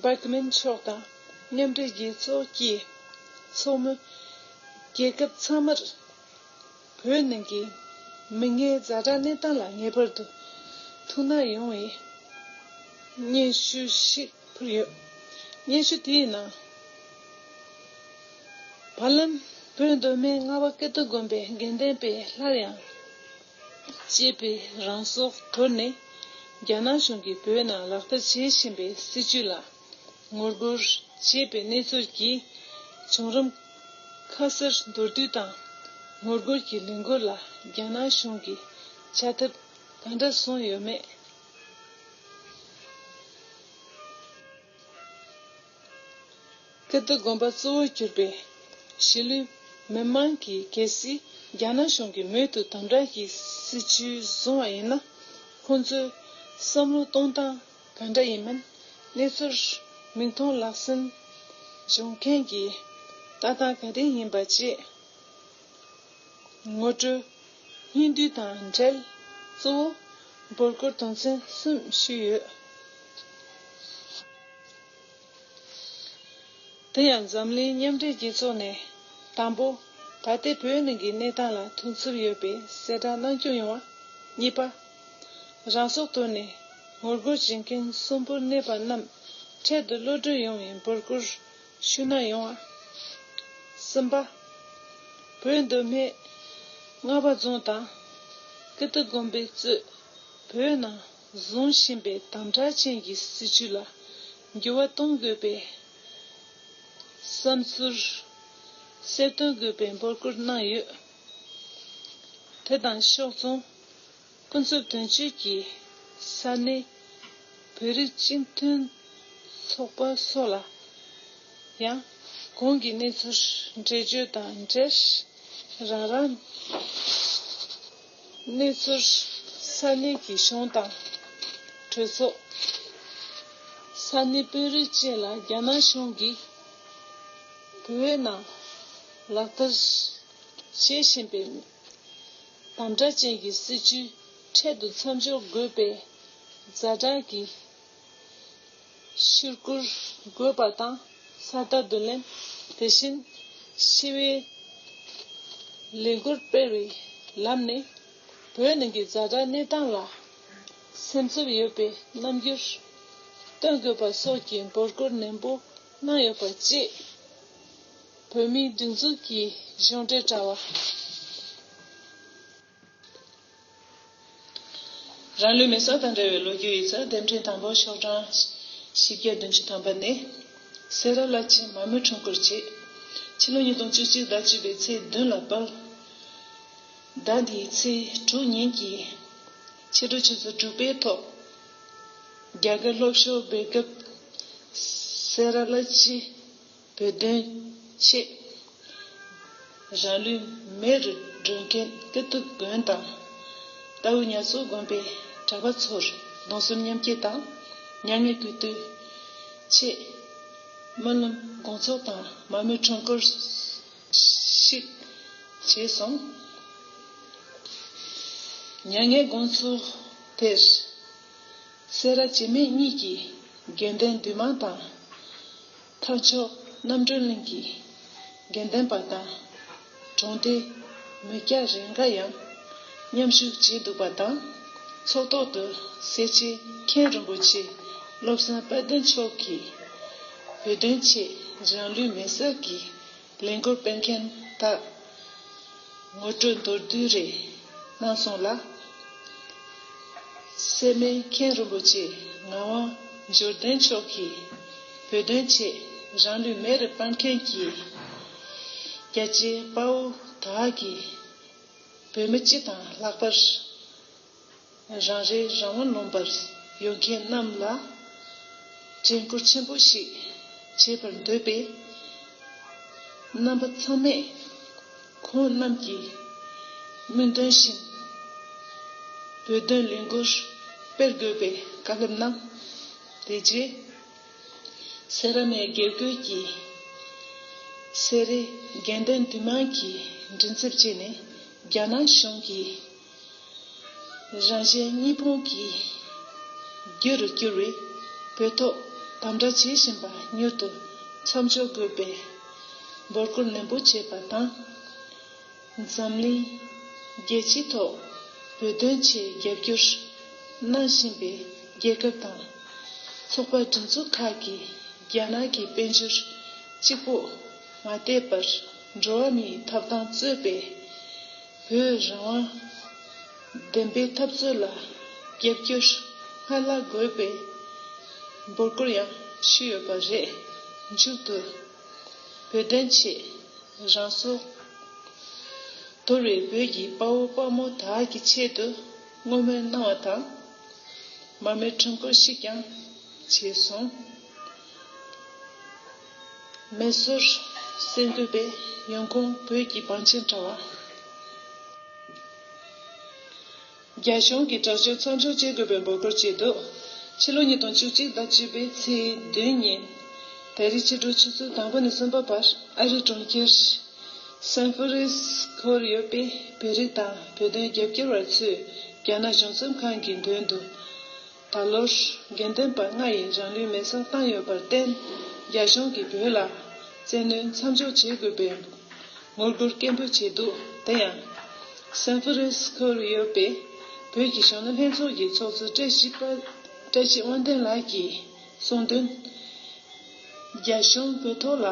བྷག་མན་མཆོག་དང་མཉམ་འབྲེལ་རྒྱལ་ཚོགས་ཀྱི་ཚོགས་མི་རྒྱལ་ཁབ་ཚང་མར་བོད་ནང་གི་མི་སྣའི་ཛ་དྲག་གནས་སྟངས་ལ་ངེས་པར་དུ་ཐུགས་སྣང་ཡོང་བའི་སྙན་ཞུ་ཞིག་ཕུལ་ཡོད། སྙན་ཞུ་དེའི་ནང་། བར་ལམ་བོད་མདོ་སྨད་རྔ་བ་ཀིརྟི་དགོན་པའི་དགེ་འདུན་པས་སླར་ཡང་གཅེས་པའི་རང་སྲོག་དོར་ནས་རྒྱ་ནག་གཞུང་གིས་བོད་ནང་ལག་བསྟར་བྱེད་བཞིན་པའི་སྲིད་བྱུས་ལ་ངོ་རྒོལ་བྱེད་པའི་གནས་ཚུལ་གྱི་བྱུང་རིམ་ཁ་གསལ་མདོར་བསྡུས་དང་། ངོ་རྒོལ་གྱི་ལས་འགུལ་ལ་རྒྱ་ནག་གཞུང་གིས་བྱ་ཐབས་ག་འདྲ་བཟུང་ཡོད་མེད། ཀིརྟི་དགོན་པ་གཙོ་བོར་གྱུར་པའི་གཞིས་ལུས་མི་མང་གིས་གལ་སྲིད་རྒྱ་ནག་གཞུང་གིས་མུ་མཐུད་དམ་དྲག་གི་སྲིད་བྱུས་བཟུང་བ་ཡིན་ན། ཁོང་ཚོའི་བསམ་བློ་གཏོང་སྟངས་ག་འདྲ་ཡིན་མིན། གནས་ཚུལ་མིག་མཐོང་ལག་ཟིན་བྱུང་མཁན་གྱི་ལྟ་སྟངས་ག་དེ་ཡིན་པ་བཅས། ངོ་སྤྲོད་སྙིང་བསྡུས་དང་འབྲེལ། གཙོ་བོ་འབོད་སྐུལ་དོན་ཚན་གསུམ་ཞུས་ཡོད། དེ་ཡང་འཛམ་གླིང་མཉམ་འབྲེལ་རྒྱལ་ཚོགས་ནས་དང་པོ། ད་ལྟའི་བོད་ནང་གི་གནས་སྟངས་ལ་ཐུགས་འཚབ་ཡོད་པའི་གསལ་བསྒྲགས་གནང་སྐྱོང་ཡོང་བ། གཉིས་པ། རང་སྲོག་དོར་ནས་ངོ་རྒོལ་བྱེད་མཁན་གསོན་པོར་གནས་པ་རྣམས་འཕྲལ་དུ་གློད་གྲོལ་ཡོང་བའི་འབོད་སྐུལ་ཞུ་གནང་ཡོང་བ། གསུམ་པ། བོད་མདོ་སྨད་རྔ་བ་རྫོང་དང་ཀིརྟི་དགོན་པས་གཙོས་བོད་ནང་བཟུང་བཞིན་པའི་དམ་དྲག་ཅན་གྱི་སྲིད་བྱུས་ལ་འགྱུར་བ་གཏོང་དགོས་པའི་བསམ་ཚུལ་གསལ་སྟོན་དགོས་པའི་འབོད་སྐུལ་གནང་ཡོད། དེ་དང་ཕྱོགས་མཚུངས། ཀུན་རྫོབ་དོན་གཅོད་ཀྱི་ས་གནས་བོད་རིགས་སྤྱི་མཐུན་ཚོགས་པ་སོགས་ལ་ཡང་གོང་གི་གནས་ཚུལ་འགྲེལ་བརྗོད་དང་འབྲེལ། རང་རང་གནས་ཚུལ་ས་གནས་ཀྱི་གཞུང་དང་གྲོས་ཚོགས། ས་གནས་དཔོན་རིགས་བཅས་ལ་རྒྱ་ནག་གཞུང་གིས་བོད་ནང་ལག་བསྟར་བྱེད་བཞིན་པའི་དམ་དྲག་ཅན་གྱི་སྲིད་བྱུས་འཕྲལ་དུ་མཚམས་འཇོག་དགོས་པའི་ཛ་དྲག་གི་ཞུ་སྐུལ་དགོས་པ་དང་། གསར་དར་བསྡུ་ལེན། དེ་བཞིན་ཞི་བའི་ལས་འགུལ་སྤེལ་བའི་ལམ་ནས་བོད་ནང་གི་ཛ་དྲག་གནས་སྟངས་ལ་སེམས་འཚབ་ཡོད་པའི་རྣམ་འགྱུར་སྟོན་དགོས་པ་སོགས་ཀྱི་འབོད་སྐུལ་ནན་པོ་གནང་ཡོད་པ་བཅས། བོད་མིའི་སྒྲིག་འཛུགས་ཀྱི་གཞུང་འབྲེལ་དྲ་བ། རང་ལུས་མེ་སྲེག་དང་འབྲེལ་བའི་ལོ་རྒྱུས་ཡིག་ཚགས་དེབ་ཕྲེང་དང་པོ་ཤོག་གྲངས་བཞི་བརྒྱ་བདུན་ཅུ་ཐམ་པ་ནས། སེ་ར་བླ་སྤྱི་མ་རྨོས་འཁྲུངས་སྐོར་བཅས། ཕྱི་ལོ་ཉིས་སྟོང་བཅུ་གཅིག་ཟླ་བཅུ་པའི་ཚེས་བདུན་ལ་དཔལ། ཟླ་འདིའི་ཚེས་དྲུག་ཉིན་གྱི་ཕྱི་དྲོ་ཆུ་ཚོད་དྲུག་པའི་ཐོག་རྒྱ་གར་ལྷོ་ཕྱོགས་སྦེལ་ཀོབ་སེ་ར་བླ་སྤྱི་བོད་དོན་ཆེད་རང་ལུས་མེ་རུ་སྒྲོན་མཁན་ཀིརྟི་དགོན་དང་། རྟའུ་ཉ་ཚོ་དགོན་པའི་གྲྭ་པ་ཚོར་གདུང་སེམས་མཉམ་སྐྱེད་དང་མྱ་ངན་གུས་འདུད་ཆེད་སྨོན་ལམ་དགོང་ཚོགས་དང་མ་རྨོས་འཁྲུངས་སྐོར་ཞིག་བྱས་སོང་། མྱ་ངན་དགོང་ཚོགས་དེར་སེ་ར་བྱེས་སྨད་གཉིས་ཀྱི་དགེ་འདུན་འདུས་མང་དང་། ཐར་མཆོག་རྣམ་གྲོལ་གླིང་གི་དགེ་འདུན་པ་དང་། གྲོང་སྡེ་མི་སྐྱ་རེ་འགའ་ཡང་མཉམ་ཞུགས་བྱས་འདུག་པ་དང་། ཚོགས་ཐོག་ཏུ་སེར་བྱེས་མཁན་རིན་པོ་ཆེ་བློ་བཟང་དཔལ་ལྡན་མཆོག་གིས་བོད་དོན་ཆེད་རང་ལུས་མེ་སྲེག་གི་ལས་འགུལ་སྤེལ་མཁན་དག་ངོ་སྤྲོད་མདོར་བསྡུས་རེ་གནང་སོང་ལ། སེར་སྨད་མཁན་རིན་པོ་ཆེ་ངག་དབང་འབྱོར་ལྡན་མཆོག་གིས་བོད་དོན་ཆེད་རང་ལུས་མེ་རུ་སྤར་མཁན་གྱི་རྒྱལ་གཅེས་དཔའ་བོ་དག་གིས་བོད་མི་སྤྱི་དང་ལྷག་པར། རང་རེའི་རང་དབང་ལུང་པར་ཡོད་མཁན་རྣམས་ལ་དྲན་སྐུལ་ཆེན་པོ་ཞིག་བྱེད་པར་འདོད་པས། རྣམ་པ་ཚང་མས་ ཁོང་རྣམས་ཀྱིས་སྨོན་འདུན་བཞིན་བོད་དོན་ལས་འགུལ་སྤེལ་དགོས་པའི་བཀའ་སློབ་གནང་། དེ་རྗེས་སེ་ར་མའི་དགེ་བསྐོས་ཀྱི་སེ་རའི་དགེ་འདུན་འདུས་མང་གིས་མགྲིན་ཚབ་བྱས་ནས་རྒྱ་ནག་གཞུང་གིས་རང་གཞན་གཉིས་ཕུང་གི་རྒྱུ་རུ་གྱུར་བའི་བོད་ཐོག་དམ་དྲག་བྱེད་བཞིན་པ་མྱུར་དུ་མཚམས་འཇོག་དགོས་པའི་འབོད་སྐུལ་ནན་པོ་བྱས་པ་དང་། འཛམ་གླིང་རྒྱལ་སྤྱིའི་ཐོག་བོད་དོན་ཆེད་རྒྱབ་སྐྱོར་གནང་བཞིན་པའི་རྒྱལ་ཁབ་དང་ཚོགས་པ་སྒྲིག་འཛུགས་ཁག་གིས་རྒྱ་ནག་གི་དཔལ་འབྱོར་གཅིག་པོ་མ་བལྟས་པར་འགྲོ་བ་མིའི་ཐོབ་ཐང་གཙོས་པའི་བོད་རང་དབང་བདེན་པའི་འཐབ་རྩོད་ལ་རྒྱབ་སྐྱོར་སྔར་ལྷག་དགོས་པའི་འབོད་སྐུལ་ཡང་ཞུས་ཡོད་པ་རེད། མཇུག་ཏུ་བོད་དོན་ཆེད་རང་སྲོག་དོར་བའི་བོད་ཀྱི་དཔའ་བོ་དཔའ་མོ་དག་གི་ཆེད་དུ་བསྔོ་སྨོན་གནང་བ་དང་། མར་མེ་ཁྲོམ་སྐོར་ཞིག་ཀྱང་བྱས་སོང་། མེ་སོར་གསེར་འགོད་པའི་ཡོང་ཁུངས་བོད་ཀྱི་བང་ཆེན་དྲ་བ། རྒྱ་གཞུང་གིས་དྲག་སྤྱོད་མཚམས་འཇོག་བྱེད་དགོས་པའི་འབོད་སྐུལ་བྱས་འདུག་ཕྱི་ལོ་ཉིས་སྟོང་བཅུ་གཅིག་ཟླ་བཅུ་པའི་ཚེས་བདུན་ཉིན། ད་རེས་ཕྱི་དྲོ་ཆུ་ཚོད་དང་པོ་ནས་གསུམ་པ་བར་ཨ་རིའི་གྲོང་ཁྱེར་སན་ཧྥ་རན་སི་ཁོར་ཡོད་པའི་བོད་རིགས་དང་བོད་དོན་རྒྱབ་སྐྱོར་བ་ཚོས་རྒྱ་ནག་གཞུང་ཚབ་ཁང་གི་མདུན་དུ། ད་ལོར་དགེ་འདུན་པ་ལྔ་ཡིས་རང་ལུས་མེར་སྲེག་བཏང་ཡོད་པར་བརྟེན། རྒྱ་གཞུང་གིས་བོད་ལ་བཙན་གནོན་མཚམས་འཇོག་བྱེད་དགོས་པའི་ངོ་རྒོལ་སྐད་འབོད་བྱས་འདུག་དེ་ཡང་། སན་ཧྥ་རན་སི་ཁོར་ཡོད་པའི་བོད་ཀྱི་གཞོན་ནུ་ལྷན་ཚོགས་ཀྱི་ཚོགས་གཙོ་བཀྲ་ཤིས་པ། བཀྲ་ཤིས་དབང་ལྡན་ལགས་ཀྱིས་གསུངས་དོན། རྒྱ་གཞུང་བོད་ཐོག་ལ་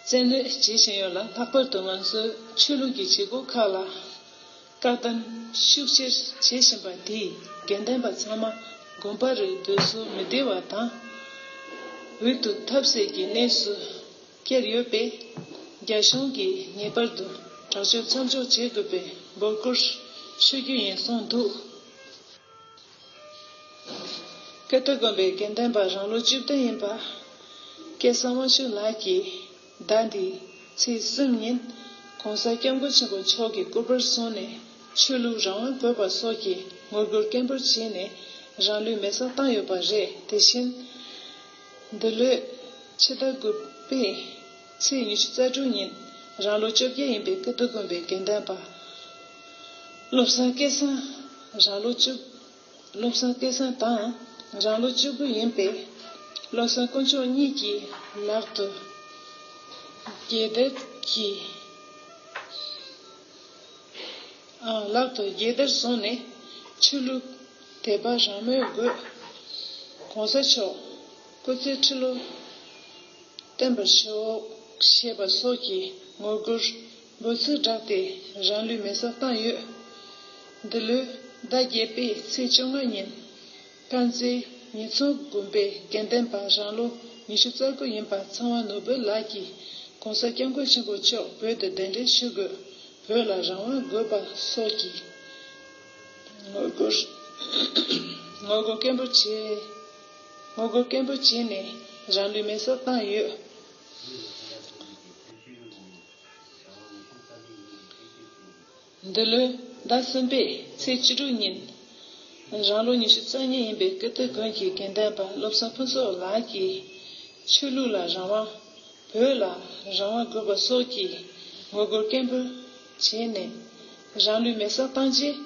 བཙན་གནོན་བྱེད་བཞིན་ཡོད་ལ། ལྷག་པར་དུ་ང་ཚོའི་ཆོས་ལུགས་ཀྱི་བྱེད་སྒོ་ཁག་ལ་བཀག་སྡོམ་ཤུགས་ཆེར་བྱེད་བཞིན་པ་དེས་དགེ་འདུན་པ་ཚང་མ་དགོན་པ་རུ་སྡོད་སྲོལ་མི་བདེ་བ་དང་། འོས་བསྡུ་ཐབས་ཟད་ཀྱི་གནས་སུ་བསྐྱལ་ཡོད་པས། རྒྱ་གཞུང་གིས་ངེས་པར་དུ་དྲག་སྤྱོད་མཚམས་འཇོག་བྱེད་དགོས་པའི་འབོད་སྐུལ་ཞུ་རྒྱུ་ཡིན་གསུངས་འདུག་ཀིརྟི་དགོན་པའི་དགེ་འདུན་པ་རང་ལོ་བཅུ་བདུན་ཡིན་པ། སྐལ་བཟང་དབང་ཕྱུག་ལགས་ཀྱིས་ཟླ་འདིའི་ཚེས་གསུམ་ཉིན། ༸གོང་ས་༸སྐྱབས་མགོན་ཆེན་པོ་མཆོག་གི་སྐུ་པར་བཟུང་ནས་ཆོས་ལུགས་རང་དབང་དགོས་པ་སོགས་ཀྱི་ངོ་རྒོལ་སྐད་འབོད་བྱས་ནས་རང་ལུས་མེར་སྲེག་བཏང་ཡོད་པ་རེད། དེ་བཞིན། འདི་ལོའི་ཕྱི་ཟླ་དགུ་པའི་ཚེས་ཉི་ཤུ་རྩ་དྲུག་ཉིན་རང་ལོ་བཅོ་བརྒྱད་ཡིན་པའི་ཀིརྟི་དགོན་པའི་དགེ་འདུན་པ། བློ་བཟང་སྐལ་བཟང་། རང་ལོ་བཅུ། བློ་བཟང་སྐལ་བཟང་དང་རང་ལོ་བཅུ་དགུ་ཡིན་པའི་བློ་བཟང་དཀོན་མཆོག་གཉིས་ཀྱིས་ལག་ཏུ་རྒྱལ་དར་གྱི། ཨ། ལག་ཏུ་རྒྱལ་དར་བཟུང་ནས་ཆོས་ལུགས་དད་པ་རང་མོས་སྒོས་༸གོང་ས་མཆོག་སྐུ་ཚེ་ཁྲི་ལོ་བརྟན་པར་ཤོག་ཞེས་པ་སོགས་ཀྱི་ངོ་རྒོལ་འབོད་ཚིག་བསྒྲགས་ཏེ་རང་ལུས་མེར་སྲེག་བཏང་ཡོད། འདི་ལོའི་ཟླ་བརྒྱད་པའི་ཚེས་བཅོ་ལྔ་ཉིན། དཀར་མཛེས་ཉི་ཚོམ་དགོན་པའི་དགེ་འདུན་པ་རང་ལོ་ཉི་ཤུ་རྩ་དགུ་ཡིན་པ་ཚངས་དབང་ནོར་བུ་ལགས་ཀྱིས་༸གོང་ས་༸སྐྱབས་མགོན་ཆེན་པོ་མཆོག་བོད་དུ་གདན་འདྲེན་ཞུ་དགོས། བོད་ལ་རང་དབང་དགོས་པ་སོགས་ཀྱི་ངོ་རྒོལ་ངོ་རྒོལ་སྐད་འབོད་བྱས། ངོ་རྒོལ་སྐད་འབོད་བྱས་ནས་རང་ལུས་མེར་སྲེག་བཏང་ཡོད། འདི་ལོའི་ཟླ་གསུམ་པའི་ཚེས་བཅུ་དྲུག་ཉིན། རང་ལོ་ཉི་ཤུ་རྩ་གཉིས་ཡིན་པའི་ཀིརྟི་དགོན་གྱི་དགེ་འདུན་པ་བློ་བཟང་ཕུན་ཚོགས་ལགས་ཀྱིས། ཆོས་ལུགས་ལ་རང་དབང་། བོད་ལ་རང་དབང་དགོས་པ་སོགས་ཀྱི་ངོ་རྒོལ་སྐད་འབོད་བྱས་ནས་རང་ལུས་མེར་སྲེག་བཏང་རྗེས།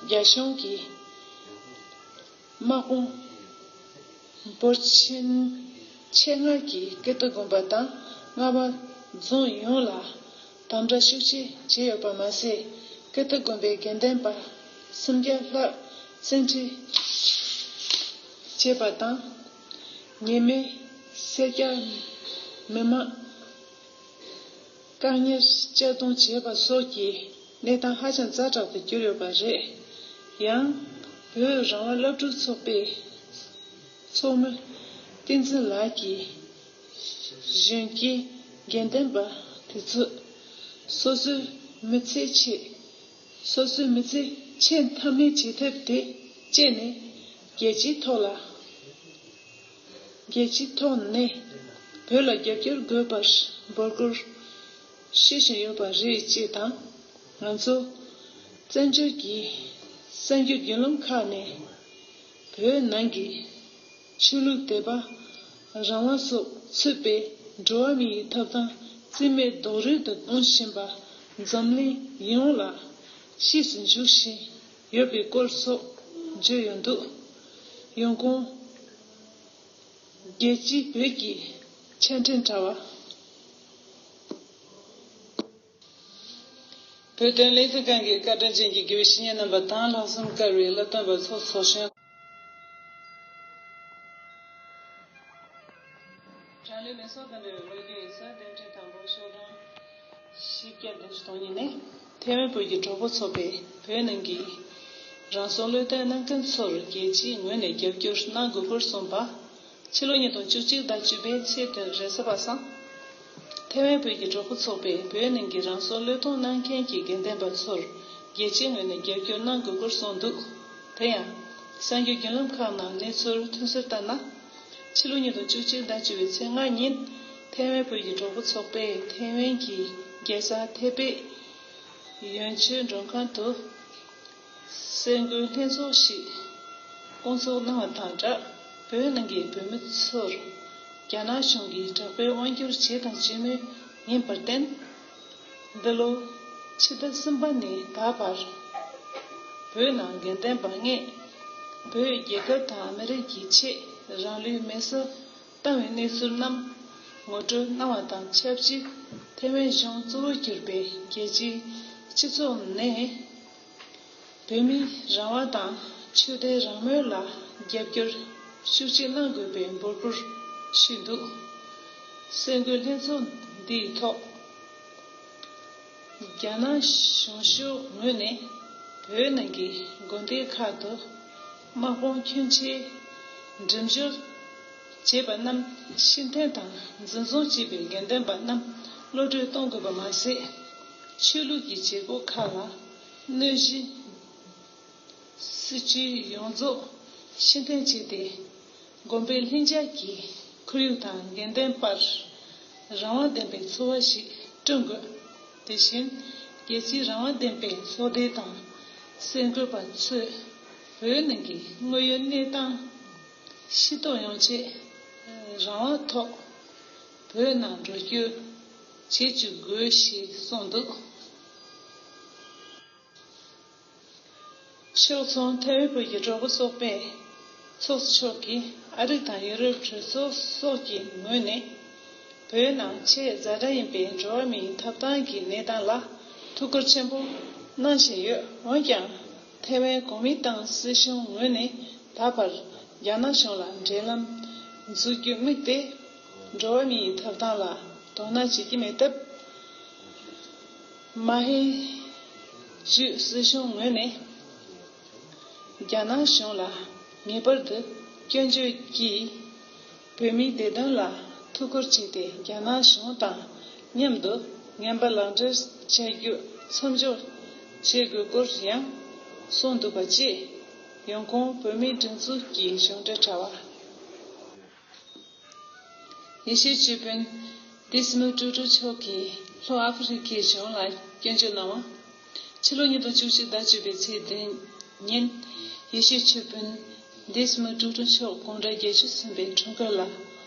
རྒྱ་གཞུང་གིས། དམག་དཔུང་འབོར་ཆེན་ཆེད་མངགས་ཀྱིས་ཀིརྟི་དགོན་པ་དང་རྔ་བ་རྫོང་ཡོངས་ལ་དམ་དྲག་ཤུགས་ཆེ་བྱས་ཡོད་པ་མ་ཟད། ཀིརྟི་དགོན་པའི་དགེ་འདུན་པ་སུམ་བརྒྱ་ལྷག་བཙན་ཁྲིད་བྱས་པ་དང་། ཉེས་མེད་སེར་སྐྱ་མི་མང་བཀག་ཉར་གཅར་རྡུང་བྱས་པ་སོགས་ཀྱི་གནས་སྟངས་ཧ་ཅང་ཛ་དྲག་ཏུ་གྱུར་ཡོད་པ་རེད། ཡང་། བོད་རང་དབང་སློབ་ཕྲུག་ཚོགས་པའི་ཚོགས་མི་བསྟན་འཛིན་ལགས་ཀྱིས། གཞོན་སྐྱེས་དགེ་འདུན་པ་དེ་ཚོས་སོ་སོའི་མི་ཚེའི་ཆེད། སོ་སོའི་མི་ཚེ་ཆེས་མཐའ་མའི་བྱེད་ཐབས་དེ་སྤྱད་ནས་རྒྱལ་སྤྱིའི་ཐོག་ལ། རྒྱལ་སྤྱིའི་ཐོག་ནས་བོད་ལ་རྒྱབ་སྐྱོར་དགོས་པར་འབོད་སྐུལ་ ཤེས་བཞིན་ཡོད་པ་རེད་ཅེས་དང་། ང་ཚོ་བཙན་བྱོལ་གྱི་གསར་འགྱུར་བརྒྱུད་ལམ་ཁག་ནས་བོད་ནང་གི་ཆོས་ལུགས་དད་པ། རང་དབང་སོགས་ཚུད་པའི་འགྲོ་བ་མིའི་ཐོབ་ཐང་རྩིས་མེད་རྡོག་རོལ་དུ་གཏོང་བཞིན་པ་འཛམ་གླིང་ཡོངས་ལ་ཤེས་སུ་འཇུག་བཞིན་ཡོད་པའི་སྐོར་སོགས་བརྗོད་ཡོད་འདུག་ཡོང་ཁུངས། རྒྱལ་སྤྱིའི་བོད་ཀྱི་ཆ་འཕྲིན་དྲ་བ། བོད་དོན་ལས་འཛིན་ཁང་གི་བཀའ་དྲིན་ཅན་གྱི་དགེ་བའི་བཤེས་གཉེན་རྣམ་པ་དང་ལྷག་བསམ་དཀར་བའི་བསླབ་སྟོན་པ་ཚོ་ཚོགས་གཞོན། དྲང་གནས་མེ་སོར་དམ་པའི་ལོ་རྒྱུས་ཡིན་ས་གདན་འདྲེན་དང་པོ་ཤོག་གྲངས་བཞི་བརྒྱ་བདུན་ཅུ་དོན་གཉིས་ནས། ཐའེ་ཝན་བོད་ཀྱི་གྲོགས་པོ་ཚོགས་པས་བོད་ནང་གི་རང་སྲུང་བློས་གཏོང་གནང་མཁན་ཚོར་རྒྱལ་སྤྱིའི་ངོས་ནས་རྒྱབ་སྐྱོར་གནང་དགོས་སྐོར་གསུངས་པ། ཕྱི་ལོ་ཉིས་སྟོང་བཅུ་གཅིག་ཟླ་བཅུ་པའི་ཚེས་བདུན་རེས་གཟའ་པ་སངས། ཐའེ་ཝན་བོད་ཀྱི་གྲོགས་པོ་ཚོགས་པས་བོད་ནང་གི་རང་སྲུང་བློས་གཏོང་གནང་མཁན་གྱི་དགེ་འདུན་པ་ཚོར་རྒྱལ་སྤྱིའི་ངོས་ནས་རྒྱབ་སྐྱོར་གནང་དགོས་སྐོར་གསུངས་འདུག་དེ་ཡང་། གསར་འགྱུར་བརྒྱུད་ལམ་ཁག་ནང་གནས་ཚུལ་ཐོན་གསལ་ལྟར་ན། ཕྱི་ལོ་ཉིས་སྟོང་བཅུ་གཅིག་ཟླ་བཅུ་པའི་ཚེས་ལྔ་ཉིན། ཐའེ་ཝན་བོད་ཀྱི་གྲོགས་པོ་ཚོགས་པས་ཐའེ་ཝན་གྱི་རྒྱལ་ས་ཐའེ་པེ་ཡོན་ཆོས་མགྲོན་ཁང་དུ། གསར་འགོད་ལྷན་ཚོགས་ཤིག་བསྐོང་ཚོགས་གནང་བ་དང་སྦྲགས། བོད་ནང་གི་བོད་མི་ཚོར་རྒྱ་ནག་གཞུང་གིས་དྲག་པོའི་དབང་སྒྱུར་བྱས་དང་བྱེད་མུས་ཡིན་པར་བརྟེན། འདི་ལོ་ཕྱི་ཟླ་གསུམ་པ་ནས་ད་བར། བོད་ནང་དགེ་འདུན་པ་ལྔས་བོད་རྒྱལ་ཁབ་དང་མི་རིགས་ཀྱི་ཆེད་རང་ལུས་མེ་སྲེག་བཏང་བའི་གནས་ཚུལ་རྣམས་ངོ་སྤྲོད་གནང་བ་དང་ཆབས་ཅིག་ཐའེ་ཝན་གཞུང་གཙོ་བོར་གྱུར་པའི་རྒྱལ་སྤྱིའི་སྤྱི་ཚོགས་ནས། བོད་མིའི་རང་དབང་དང་ཆོས་དད་རང་མོས་ལ་རྒྱབ་སྐྱོར་ཤུགས་ཆེ་གནང་དགོས་པའི་འབོད་སྐུལ་ཞུས་འདུག་གསར་འགོད་ལྷན་ཚོགས་འདིའི་ཐོག་རྒྱ་ནག་གཞུང་ཕྱོགས་ངོས་ནས་བོད་ནང་གི་དགོན་སྡེ་ཁག་ཏུ་དམག་དཔུང་ཁྱོན་ཆེ་འགྲེམས་འཇོག་བྱས་པ་རྣམས་ཕྱིར་འཐེན་དང་འཛིན་བཟུང་བྱས་པའི་དགེ་འདུན་པ་རྣམས་གློད་གྲོལ་གཏོང་དགོས་པ་མ་ཟད། ཆོས་ལུགས་ཀྱི་བྱེད་སྒོ་ཁག་ལ་གནོད་གཞི། སྲིད་བྱུས་ཡོངས་རྫོགས་ཕྱིར་འཐེན་བྱས་ཏེ། དགོན་པའི་ལྷིང་འཇགས་ཀྱི་ཁོར་ཡུག་དང་དགེ་འདུན་པར་རང་དབང་ལྡན་པའི་འཚོ་བ་ཞིག་བསྐྲུན་དགོས། དེ་བཞིན་རྒྱལ་སྤྱིའི་རང་དབང་ལྡན་པའི་ཚོགས་སྡེ་དང་གསར་འགོད་པ་ཚོས་བོད་ནང་གི་དངོས་ཡོད་གནས་སྟངས་ཤེས་རྟོགས་ཡོང་ཆེད་རང་དབང་ཐོག་བོད་ནང་འགྲོ་སྐྱོད་བྱེད་བཅུག་དགོས་ཞེས་གསུངས་འདུག་ཕྱོགས་མཚུངས་ཐའེ་ཝན་བོད་ཀྱི་གྲོགས་པོ་ཚོགས་པའི་ཚོགས་གཙོ་མཆོག་གིས་ཨ་རི་དང་ཡུ་རོབ་གྲོས་ཚོགས་སོགས་ཀྱི་ངོས་ནས་བོད་ནང་ཆེས་ཛ་དྲག་ཡིན་པའི་འགྲོ་བ་མིའི་ཐོབ་ཐང་གི་གནས་སྟངས་ལ་ཐུགས་ཁུར་ཆེན་པོ་གནང་བཞིན་ཡོད། འོན་ཀྱང་ཐའེ་ཝན་གོ་མིན་ཏང་སྲིད་གཞུང་ངོས་ནས་ད་བར་རྒྱ་ནག་གཞུང་ལ་འབྲེལ་ལམ་འཛུགས་རྒྱུ་དམིགས་ཏེ་འགྲོ་བ་མིའི་ཐོབ་ཐང་ལ་དོ་སྣང་བྱེད་ཀྱི་མེད་སྟབས། མ་ཧེ་ཇུས་སྲིད་གཞུང་ངོས་ནས་རྒྱ་ནག་གཞུང་ལ་ངེས་པར་དུ་སྐྱོན་བརྗོད་ཀྱིས་བོད་མིའི་བདེ་དོན་ལ་ཐུགས་ཁུར་བྱས་ཏེ་རྒྱ་ནག་གཞུང་དང་མཉམ་དུ་ངན་པ་ལག་འབྲེལ་བྱ་རྒྱུ་མཚམས་འཇོག་བྱེད་དགོས་སྐོར་ཡང་གསུངས་འདུག་པ་བཅས་ཡོང་ཁུངས་བོད་མིའི་སྒྲིག་འཛུགས་ཀྱི་གཞུང་འབྲེལ་དྲ་བ། ཡེ་ཤེས་ཆོས་དཔོན་ཌི་སི་མུ་ཀྲུ་ཀྲུ་མཆོག་གིས་ལྷོ་ཨ་ཧྥེ་རི་ཁའི་གཞུང་ལ་སྐྱོན་བརྗོད་གནང་བ། ཕྱི་ལོ་ཉིས་སྟོང་བཅུ་གཅིག་ཟླ་བཅུ་པའི་ཚེས་བདུན་ཉིན། ཡེ་ཤེས་ཆོས་དཔོན་ཌི་སི་མུ་ཀྲུ་ཀྲུ་མཆོག་དགུང་གྲངས་བརྒྱད་ཅུ་ཟིན་པའི་འཁྲུངས་སྐར་ལ།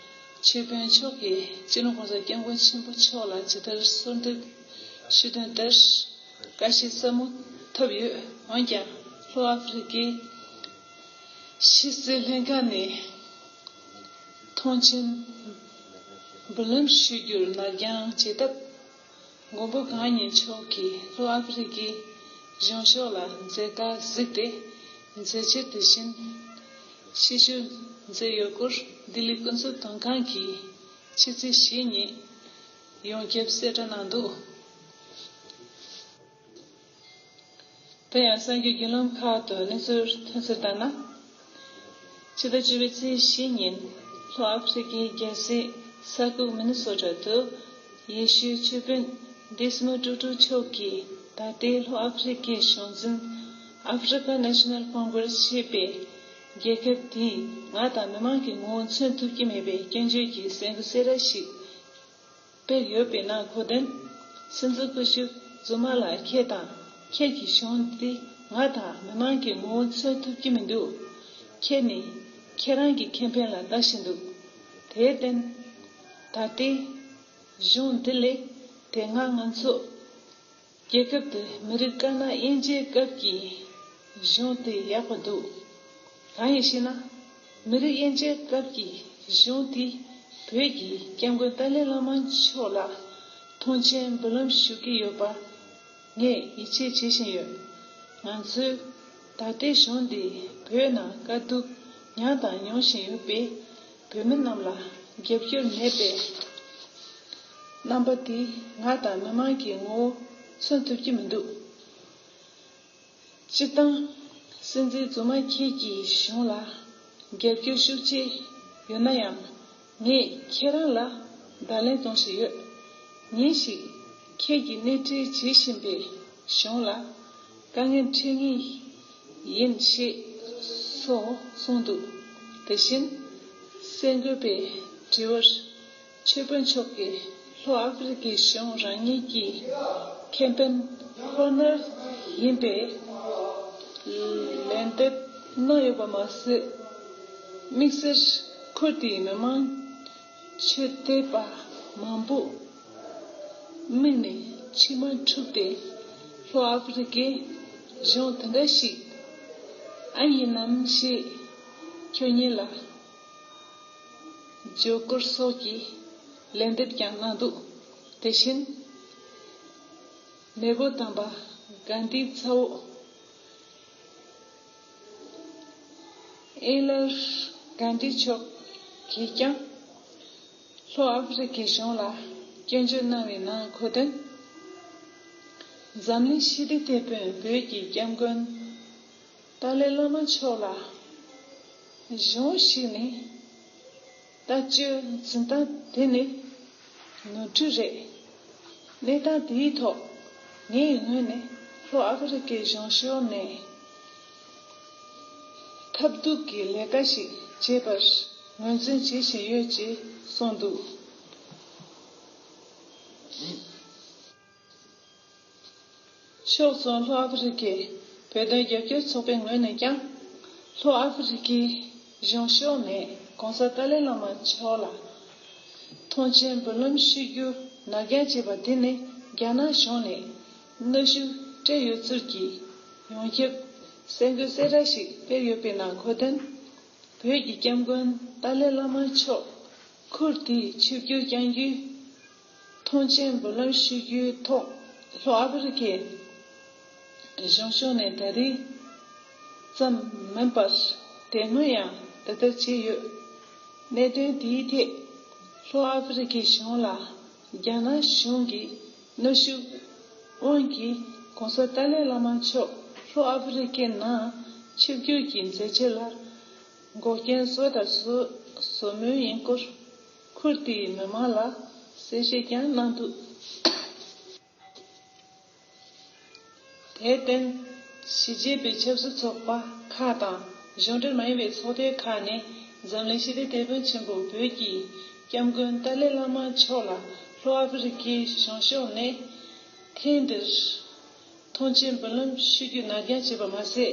ཆོས་དཔོན་མཆོག་གིས་སྤྱི་ནོར་༸གོང་ས་༸སྐྱབས་མགོན་ཆེན་པོ་མཆོག་ལ་ཇི་ལྟར་གསོལ་འདེབས་ཞུས་དོན་ལྟར། བཀྲ་ཤིས་ཟབ་མོ་ཐོབ་ཡོད། འོན་ཀྱང་ལྷོ་ཨ་ཧྥེ་རི་ཁའི་ཕྱི་སྲིད་ལྷན་ཁང་ནས་ཐོངས་མཆན་འབུལ་ལམ་ཞུ་རྒྱུར་ནར་འགྱངས་བྱས་སྟབས། མགོན་པོ་གང་ཉིད་མཆོག་གིས་ལྷོ་ཨ་ཧྥེ་རི་ཁའི་གཞུང་ཕྱོགས་ལ་མཛད་དཀའ་གཟིགས་ཏེ། མཛད་འཆར་དེ་བཞིན་ཤེས་བཞེས་མཛད་ཡོད་སྐོར་ལྡི་ལི་སྐུ་ཚབ་དོན་ཁང་གིས་ཕྱི་ཚེས་བཞི་ཉིན་ཡོངས་ཁྱབ་གསལ་བསྒྲགས་གནང་འདུག་དེ་ཡང་གསར་འགྱུར་བརྒྱུད་ལམ་ཁག་ཏུ་གནས་ཚུལ་ཐོན་གསལ་ལྟར་ན། ཕྱི་ཟླ་བཅུ་པའི་ཚེས་བཞི་ཉིན་ལྷོ་ཨ་ཧྥེ་རི་ཁའི་རྒྱལ་སའི་ས་ཁུག་མི་ནི་སོ་ཊ་དུ་ཡེ་ཤུའི་ཆོས་དཔོན་ཌི་སི་མུ་ཀྲུ་ཀྲུ་མཆོག་གིས་ད་ལྟའི་ལྷོ་ཨ་ཧྥེ་རི་ཁའི་གཞུང་འཛིན་African National Congress ཞེས་པའི་རྒྱལ་ཁབ་དེས་ང་དང་མི་མང་གི་ངོ་བོ་མཚོན་ཐུབ་ཀྱི་མེད་པའི་སྐྱོན་བརྗོད་ཀྱི་གསར་འགོད་གསལ་བསྒྲགས་ཤིག་སྤེལ་ཡོད་པའི་ནང་འཁོད་དོན། སྲིད་འཛིན་སྐུ་ཞབས་ཛུ་མ་ལགས། ཁྱེད་དང་ཁྱེད་ཀྱི་གཞུང་འདི་ང་དང་མི་མང་གི་ངོ་བོ་མཚོན་ཐུབ་ཀྱི་མི་འདུག་ཁྱེད་ནི་ཁྱེད་རང་གི་ཁེ་ཕན་ལ་ལྟ་བཞིན་འདུག་དེར་བརྟེན། ད་ལྟའི་གཞུང་འདི་ལས་དེ་སྔ་ང་ཚོ་རྒྱལ་ཁབ་དེ་མི་རིགས་དཀར་ནག་དབྱེ་འབྱེད་སྐབས་ཀྱི་གཞུང་དེ་ཡག་པོ་འདུག་གང་ཡིན་ཞེ་ན། མི་རིགས་དབྱེ་འབྱེད་སྐབས་ཀྱི་གཞུང་དེ་བོད་ཀྱི་སྐྱབས་མགོན་ཏཱ་ལའི་བླ་མ་མཆོག་ལ་མཐོང་མཆན་འབུལ་ལམ་ཞུ་གི་ཡོད་པ་ངས་ཡིད་ཆེས་བྱེད་བཞིན་ཡོད། ང་ཚོས་ད་ལྟའི་གཞུང་འདི་བོད་ནང་དཀའ་སྡུག་མྱངས་དང་མྱོང་བཞིན་ཡོད་པའི་བོད་མི་རྣམས་ལ་རྒྱབ་སྐྱོར་མེད་པའི་རྣམ་པ་དེ་ང་དང་མི་མང་གི་ངོ་བོ་མཚོན་ཐུབ་ཀྱི་མི་འདུག་སྤྱིར་བཏང་། སྲིད་འཛིན་ཛུ་མ་ཁྱེད་ཀྱི་གཞུང་ལ་རྒྱབ་སྐྱོར་ཤུགས་ཆེ་ཡོད་ན་ཡང་། ངས་ཁྱེད་རང་ལ་བརྡ་ལན་གཏོང་བཞིན་ཡོད། ཉིན་ཞིག་ཁྱེད་ཀྱིས་སྣེ་ཁྲིད་བྱེད་བཞིན་པའི་གཞུང་ལ་དཀའ་ངལ་འཕྲད་ངེས་ཡིན་ཞེས་སོགས་གསུངས་འདུག་དེ་བཞིན། གསར་འགོད་པའི་དྲི་བར། ཆོས་དཔོན་མཆོག་གིས་ལྷོ་ཨ་ཧྥེ་རི་ཁའི་གཞུང་རང་ཉིད་ཀྱི་ཁེ་ཕན་ཧོར་ནར་ཡིན་པའི་ལན་འདེབས་གནང་ཡོད་པ་མ་ཟད། དམིགས་བསལ་ཁུལ་དེའི་མི་མང་ཆོས་དད་པ་མང་པོ་དམིགས་ནས་མཆིལ་མ་འཁྲུགས་ཏེ་ལྷོ་ཨ་ཧྥེ་རི་ཁའི་གཞུང་དེ་འདྲ་ཞིག་ཨ་ཡིན་ནམ་ཞེས་ཁྱོད་ཉིད་ལ། བརྗོད་སྐུལ་སོགས་ཀྱི་ལན་འདེབས་ཀྱང་གནང་འདུག་དེ་བཞིན། མེས་པོ་དམ་པ་གྷན་དྷིའི་ཚ་བོ་ཨེ་ལར་གྷན་དྷི་མཆོག་གིས་ཀྱང་ལྷོ་ཨ་ཧྥེ་རི་ཁའི་གཞུང་ལ་སྐྱོན་བརྗོད་གནང་བའི་ནང་འཁོད་དོན། འཛམ་གླིང་ཞི་བདེ་དེད་དཔོན་བོད་ཀྱི་སྐྱབས་མགོན་ཏཱ་ལའི་བླ་མ་མཆོག་ལ་གཞུང་ཞིག་ནས་ལྟ་སྤྱོད་འཛིན་སྟངས་དེ་ནི་ནོར་འཁྲུལ་རེད། གནས་སྟངས་དེའི་ཐོག་ངའི་ངོས་ནས་ལྷོ་ཨ་ཧྥེ་རི་ཁའི་གཞུང་ཕྱོགས་ནས་ཐབས་སྡུག་གི་ལས་ཀ་ཞིག་བྱེད་པར་ངོས་འཛིན་བྱེད་བཞིན་ཡོད་ཅེས་གསུངས་འདུག་ཕྱོགས་མཚུངས་ལྷོ་ཨ་ཧྥེ་རི་ཁའི་བོད་དོན་རྒྱབ་སྐྱོར་ཚོགས་པའི་ངོས་ནས་ཀྱང་། ལྷོ་ཨ་ཧྥེ་རི་ཁའི་གཞུང་ཕྱོགས་ནས་༸གོང་ས་ཏཱ་ལའི་བླ་མ་མཆོག་ལ་མཐོང་མཆན་འབུལ་ལམ་ཞུ་རྒྱུ་ནར་འགྱངས་བྱས་པ་འདི་ནི་རྒྱ་ནག་གཞུང་ནས་གནོན་ཤུགས་སྤྲད་ཡོད་ཚུལ་གྱི་ཡོངས་ཁྱབ་གསར་འགོད་གསལ་བསྒྲགས་ཤིག་སྤེལ་ཡོད་པའི་ནང་འཁོད་དོན། བོད་ཀྱི་སྐྱབས་མགོན་ཏཱ་ལའི་བླ་མ་མཆོག་ཁུལ་དེའི་ཆིབས་བསྒྱུར་བསྐྱང་རྒྱུའི་མཐོང་མཆན་འབུལ་ལམ་ཞུ་རྒྱུའི་ཐོག་ལྷོ་ཨ་ཧྥེ་རི་ཁའི་གཞུང་ཕྱོགས་ནས་ད་རེས་ཙམ་མིན་པར་དེ་སྔོན་ཡང་དེ་ལྟར་བྱས་ཡོད། གནད་དོན་དེའི་ཐད་ལྷོ་ཨ་ཧྥེ་རི་ཁའི་གཞུང་ལ་རྒྱ་ནག་གཞུང་གིས་གནོན་ཤུགས་དབང་གིས་༸གོང་ས་ཏཱ་ལའི་བླ་མ་མཆོག་ལྷོ་ཨ་ཧྥེ་རི་ཁའི་ནང་ཆིབས་བསྒྱུར་གྱི་མཛད་རྗེས་ལ་འགོག་རྐྱེན་བཟོ་དང་བཟོ་བཟོ་མུས་ཡིན་སྐོར་ཁུལ་དེའི་མི་མང་ལ་གསལ་བཤད་ཀྱང་གནང་འདུག་དེར་བརྟེན། གཞིས་བྱེས་པའི་ཆབ་སྲིད་ཚོགས་པ་ཁག་དང་གཞུང་འབྲེལ་མ་ཡིན་པའི་ཚོགས་སྡེ་ཁག་ནས་འཛམ་གླིང་ཞི་བདེ་དེད་དཔོན་ཆེན་པོ་བོད་ཀྱི་སྐྱབས་མགོན་ཏཱ་ལའི་བླ་མ་མཆོག་ལ་ལྷོ་ཨ་ཧྥེ་རི་ཁའི་གཞུང་ཕྱོགས་ནས་ཐེངས་འདིར་མཐོང་མཆན་འབུལ་ལམ་ཞུ་རྒྱུ་ནར་འགྱངས་བྱས་པ་མ་ཟད།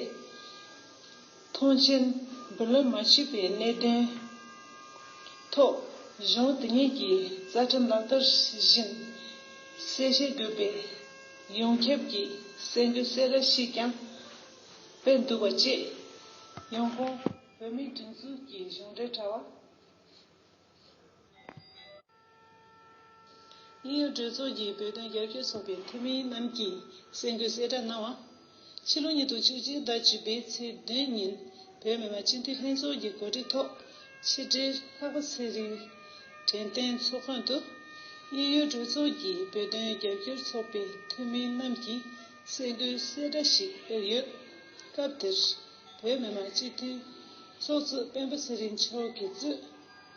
མཐོང་མཆན་འབུལ་ལམ་མ་ཞུས་པའི་གནད་དོན་ཐོག་གཞུང་དེ་ཉིད་ཀྱི་རྩ་ཁྲིམས་ལག་བསྟར་བཞིན་གསལ་བཤད་དགོས་པའི་ཡོངས་ཁྱབ་ཀྱི་གསར་འགོད་གསལ་བསྒྲགས་ཤིག་ཀྱང་སྤེལ་འདུག་པ་བཅས། ཡོང་ཁུངས། བོད་མིའི་སྒྲིག་འཛུགས་ཀྱི་གཞུང་འབྲེལ་དྲ་བ། དབྱིན་ཡུལ་གྲོས་ཚོགས་ཀྱི་བོད་དོན་རྒྱབ་སྐྱོར་ཚོགས་པའི་འཐུས་མི་རྣམས་ཀྱིས་གསར་འགོད་གསལ་བསྒྲགས་གནང་བ། ཕྱི་ལོ་ཉིས་སྟོང་བཅུ་གཅིག་ཟླ་བཅུ་པའི་ཚེས་བདུན་ཉིན་བོད་མི་མང་སྤྱི་འཐུས་ལྷན་ཚོགས་ཀྱི་གོ་སྒྲིག་ཐོག་ཕྱི་དྲིལ་ལྷག་པ་ཚེ་རིང་དྲན་རྟེན་ཚོགས་ཁང་དུ་དབྱིན་ཡུལ་གྲོས་ཚོགས་ཀྱི་བོད་དོན་རྒྱབ་སྐྱོར་ཚོགས་པའི་འཐུས་མི་རྣམས་ཀྱིས་གསར་འགོད་གསལ་བསྒྲགས་ཤིག་སྤེལ་ཡོད། སྐབས་དེར་བོད་མི་མང་སྤྱི་འཐུས་ཚོགས་གཙོ་སྤེན་པ་ཚེ་རིང་མཆོག་གིས་གཙོས།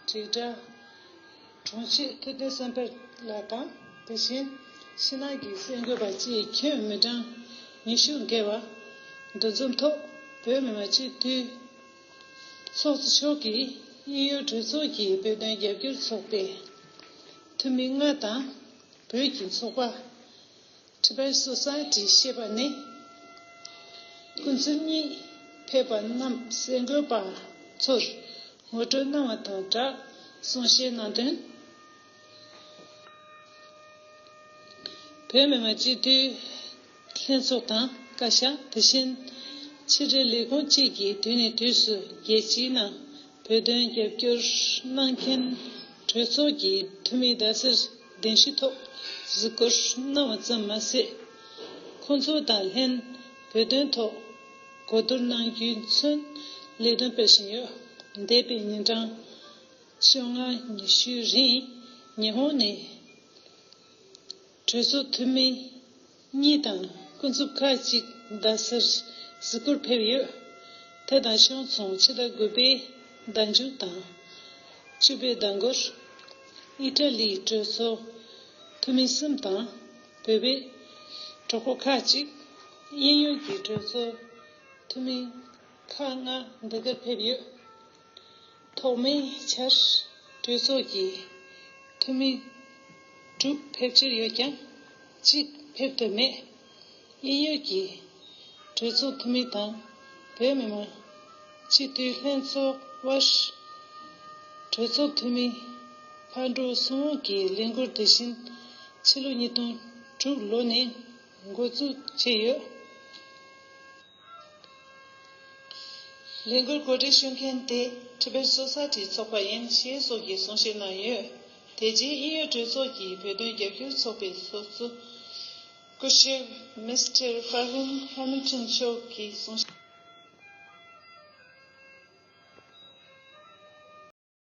དྲིལ་བསྒྲགས་དྲུང་ཆེ་ཐུབ་བསྟན་བསམ་འཕེལ་ལགས་དང་། དེ་བཞིན་ཕྱི་ནང་གི་གསར་འགོད་པ་བཅས་ཁྱོན་མི་གྲངས་ཉི་ཤུ་བརྒལ་བ་འདུ་འཛོམས་ཐོག་བོད་མི་མང་སྤྱི་འཐུས་ཚོགས་གཙོ་མཆོག་གིས་དབྱིན་ཡུལ་གྲོས་ཚོགས་ཀྱི་བོད་དོན་རྒྱབ་སྐྱོར་ཚོགས་པའི་འཐུས་མི་ལྔ་དང་། བོད་ཀྱི་ཚོགས་པ་ Tibet Society ཞེས་པ་ནི། སྐུ་མཚམས་གཉིས་ཕེབས་པ་རྣམས་གསར་འགོད་པ་ཚོར་ངོ་སྤྲོད་གནང་བ་དང་སྦྲགས་གསུང་བཤད་གནང་དོན། བོད་མི་མང་སྤྱི་འཐུས་ལྷན་ཚོགས་དང་བཀའ་ཤག་དེ་བཞིན་ཕྱི་དྲིལ་ལས་ཁུངས་བཅས་ཀྱིས་དུས་ནས་དུས་སུ་རྒྱལ་སྤྱིའི་ནང་བོད་དོན་རྒྱབ་སྐྱོར་གནང་མཁན་གྲོས་ཚོགས་ཀྱི་འཐུས་མི་རྡ་སར་གདན་ཞུ་ཐོག་གཟིགས་སྐོར་གནང་བ་ཙམ་མ་ཟད། ཁོང་ཚོ་དང་ལྷན་བོད་དོན་ཐོག་གོ་བསྡུར་གནང་རྒྱུས་མཚོན་ལས་དོན་སྤེལ་བཞིན་ཡོད། འདས་པའི་ཉིན་གྲངས་བཅོ་ལྔ་ཉི་ཤུའི་རིང་ཉི་ཧོང་ནས་གྲོས་ཚོགས་འཐུས་མི་གཉིས་དང་སྐུ་ཚབ་ཁག་ཅིག་རྡ་སར་གཟིགས་སྐོར་ཕེབས་ཡོད། དེ་དང་ཕྱོགས་མཚུངས་ཕྱི་ཟླ་དགུ་པའི་ཟླ་མཇུག་དང་བཅུ་པའི་ཟླ་འགོར་ཨི་ཊ་ལིའི་གྲོས་ཚོགས་འཐུས་མི་གསུམ་དང་བོད་པའི་གྲོགས་པོ་ཁག་ཅིག་དབྱིན་ཡུལ་གྱི་གྲོས་ཚོགས་འཐུས་མི་ཁག་ལྔ་འདི་གར་ཕེབས་ཡོད། ཐོག་མའི་ཆར་གྲོས་ཚོགས་ཀྱི་འཐུས་མི་དྲུག་ཕེབས་འཆར་ཡོད་ཀྱང་གཅིག་ཕེབས་ཐུབ་མེད། དབྱིན་ཡུལ་གྱི་གྲོས་ཚོགས་འཐུས་མི་དང་བོད་མི་མང་སྤྱི་འཐུས་ལྷན་ཚོགས་དབར་གྲོས་ཚོགས་འཐུས་མི་ཕར་འགྲོ་ཚུར་འོང་གི་ལས་འགུལ་དེ་བཞིན་ཕྱི་ལོ་ཉིས་སྟོང་དྲུག་ལོ་ནས་འགོ་འཛུགས་བྱས་ཡོད། ལས་འགུལ་གོ་སྒྲིག་ཞུ་མཁན་དེ་Tibet Society ཚོགས་པ་ཡིན་ཞེས་སོགས་ཀྱི་གསུང་བཤད་གནང་ཡོད། དེ་རྗེས་དབྱིན་ཡུལ་གྲོས་ཚོགས་ཀྱི་བོད་དོན་རྒྱབ་སྐྱོར་ཚོགས་པའི་ཚོགས་གཙོ་སྐུ་ཞབས་Mister Farhan Hamilton མཆོག་གིས་གསུང་བཤད།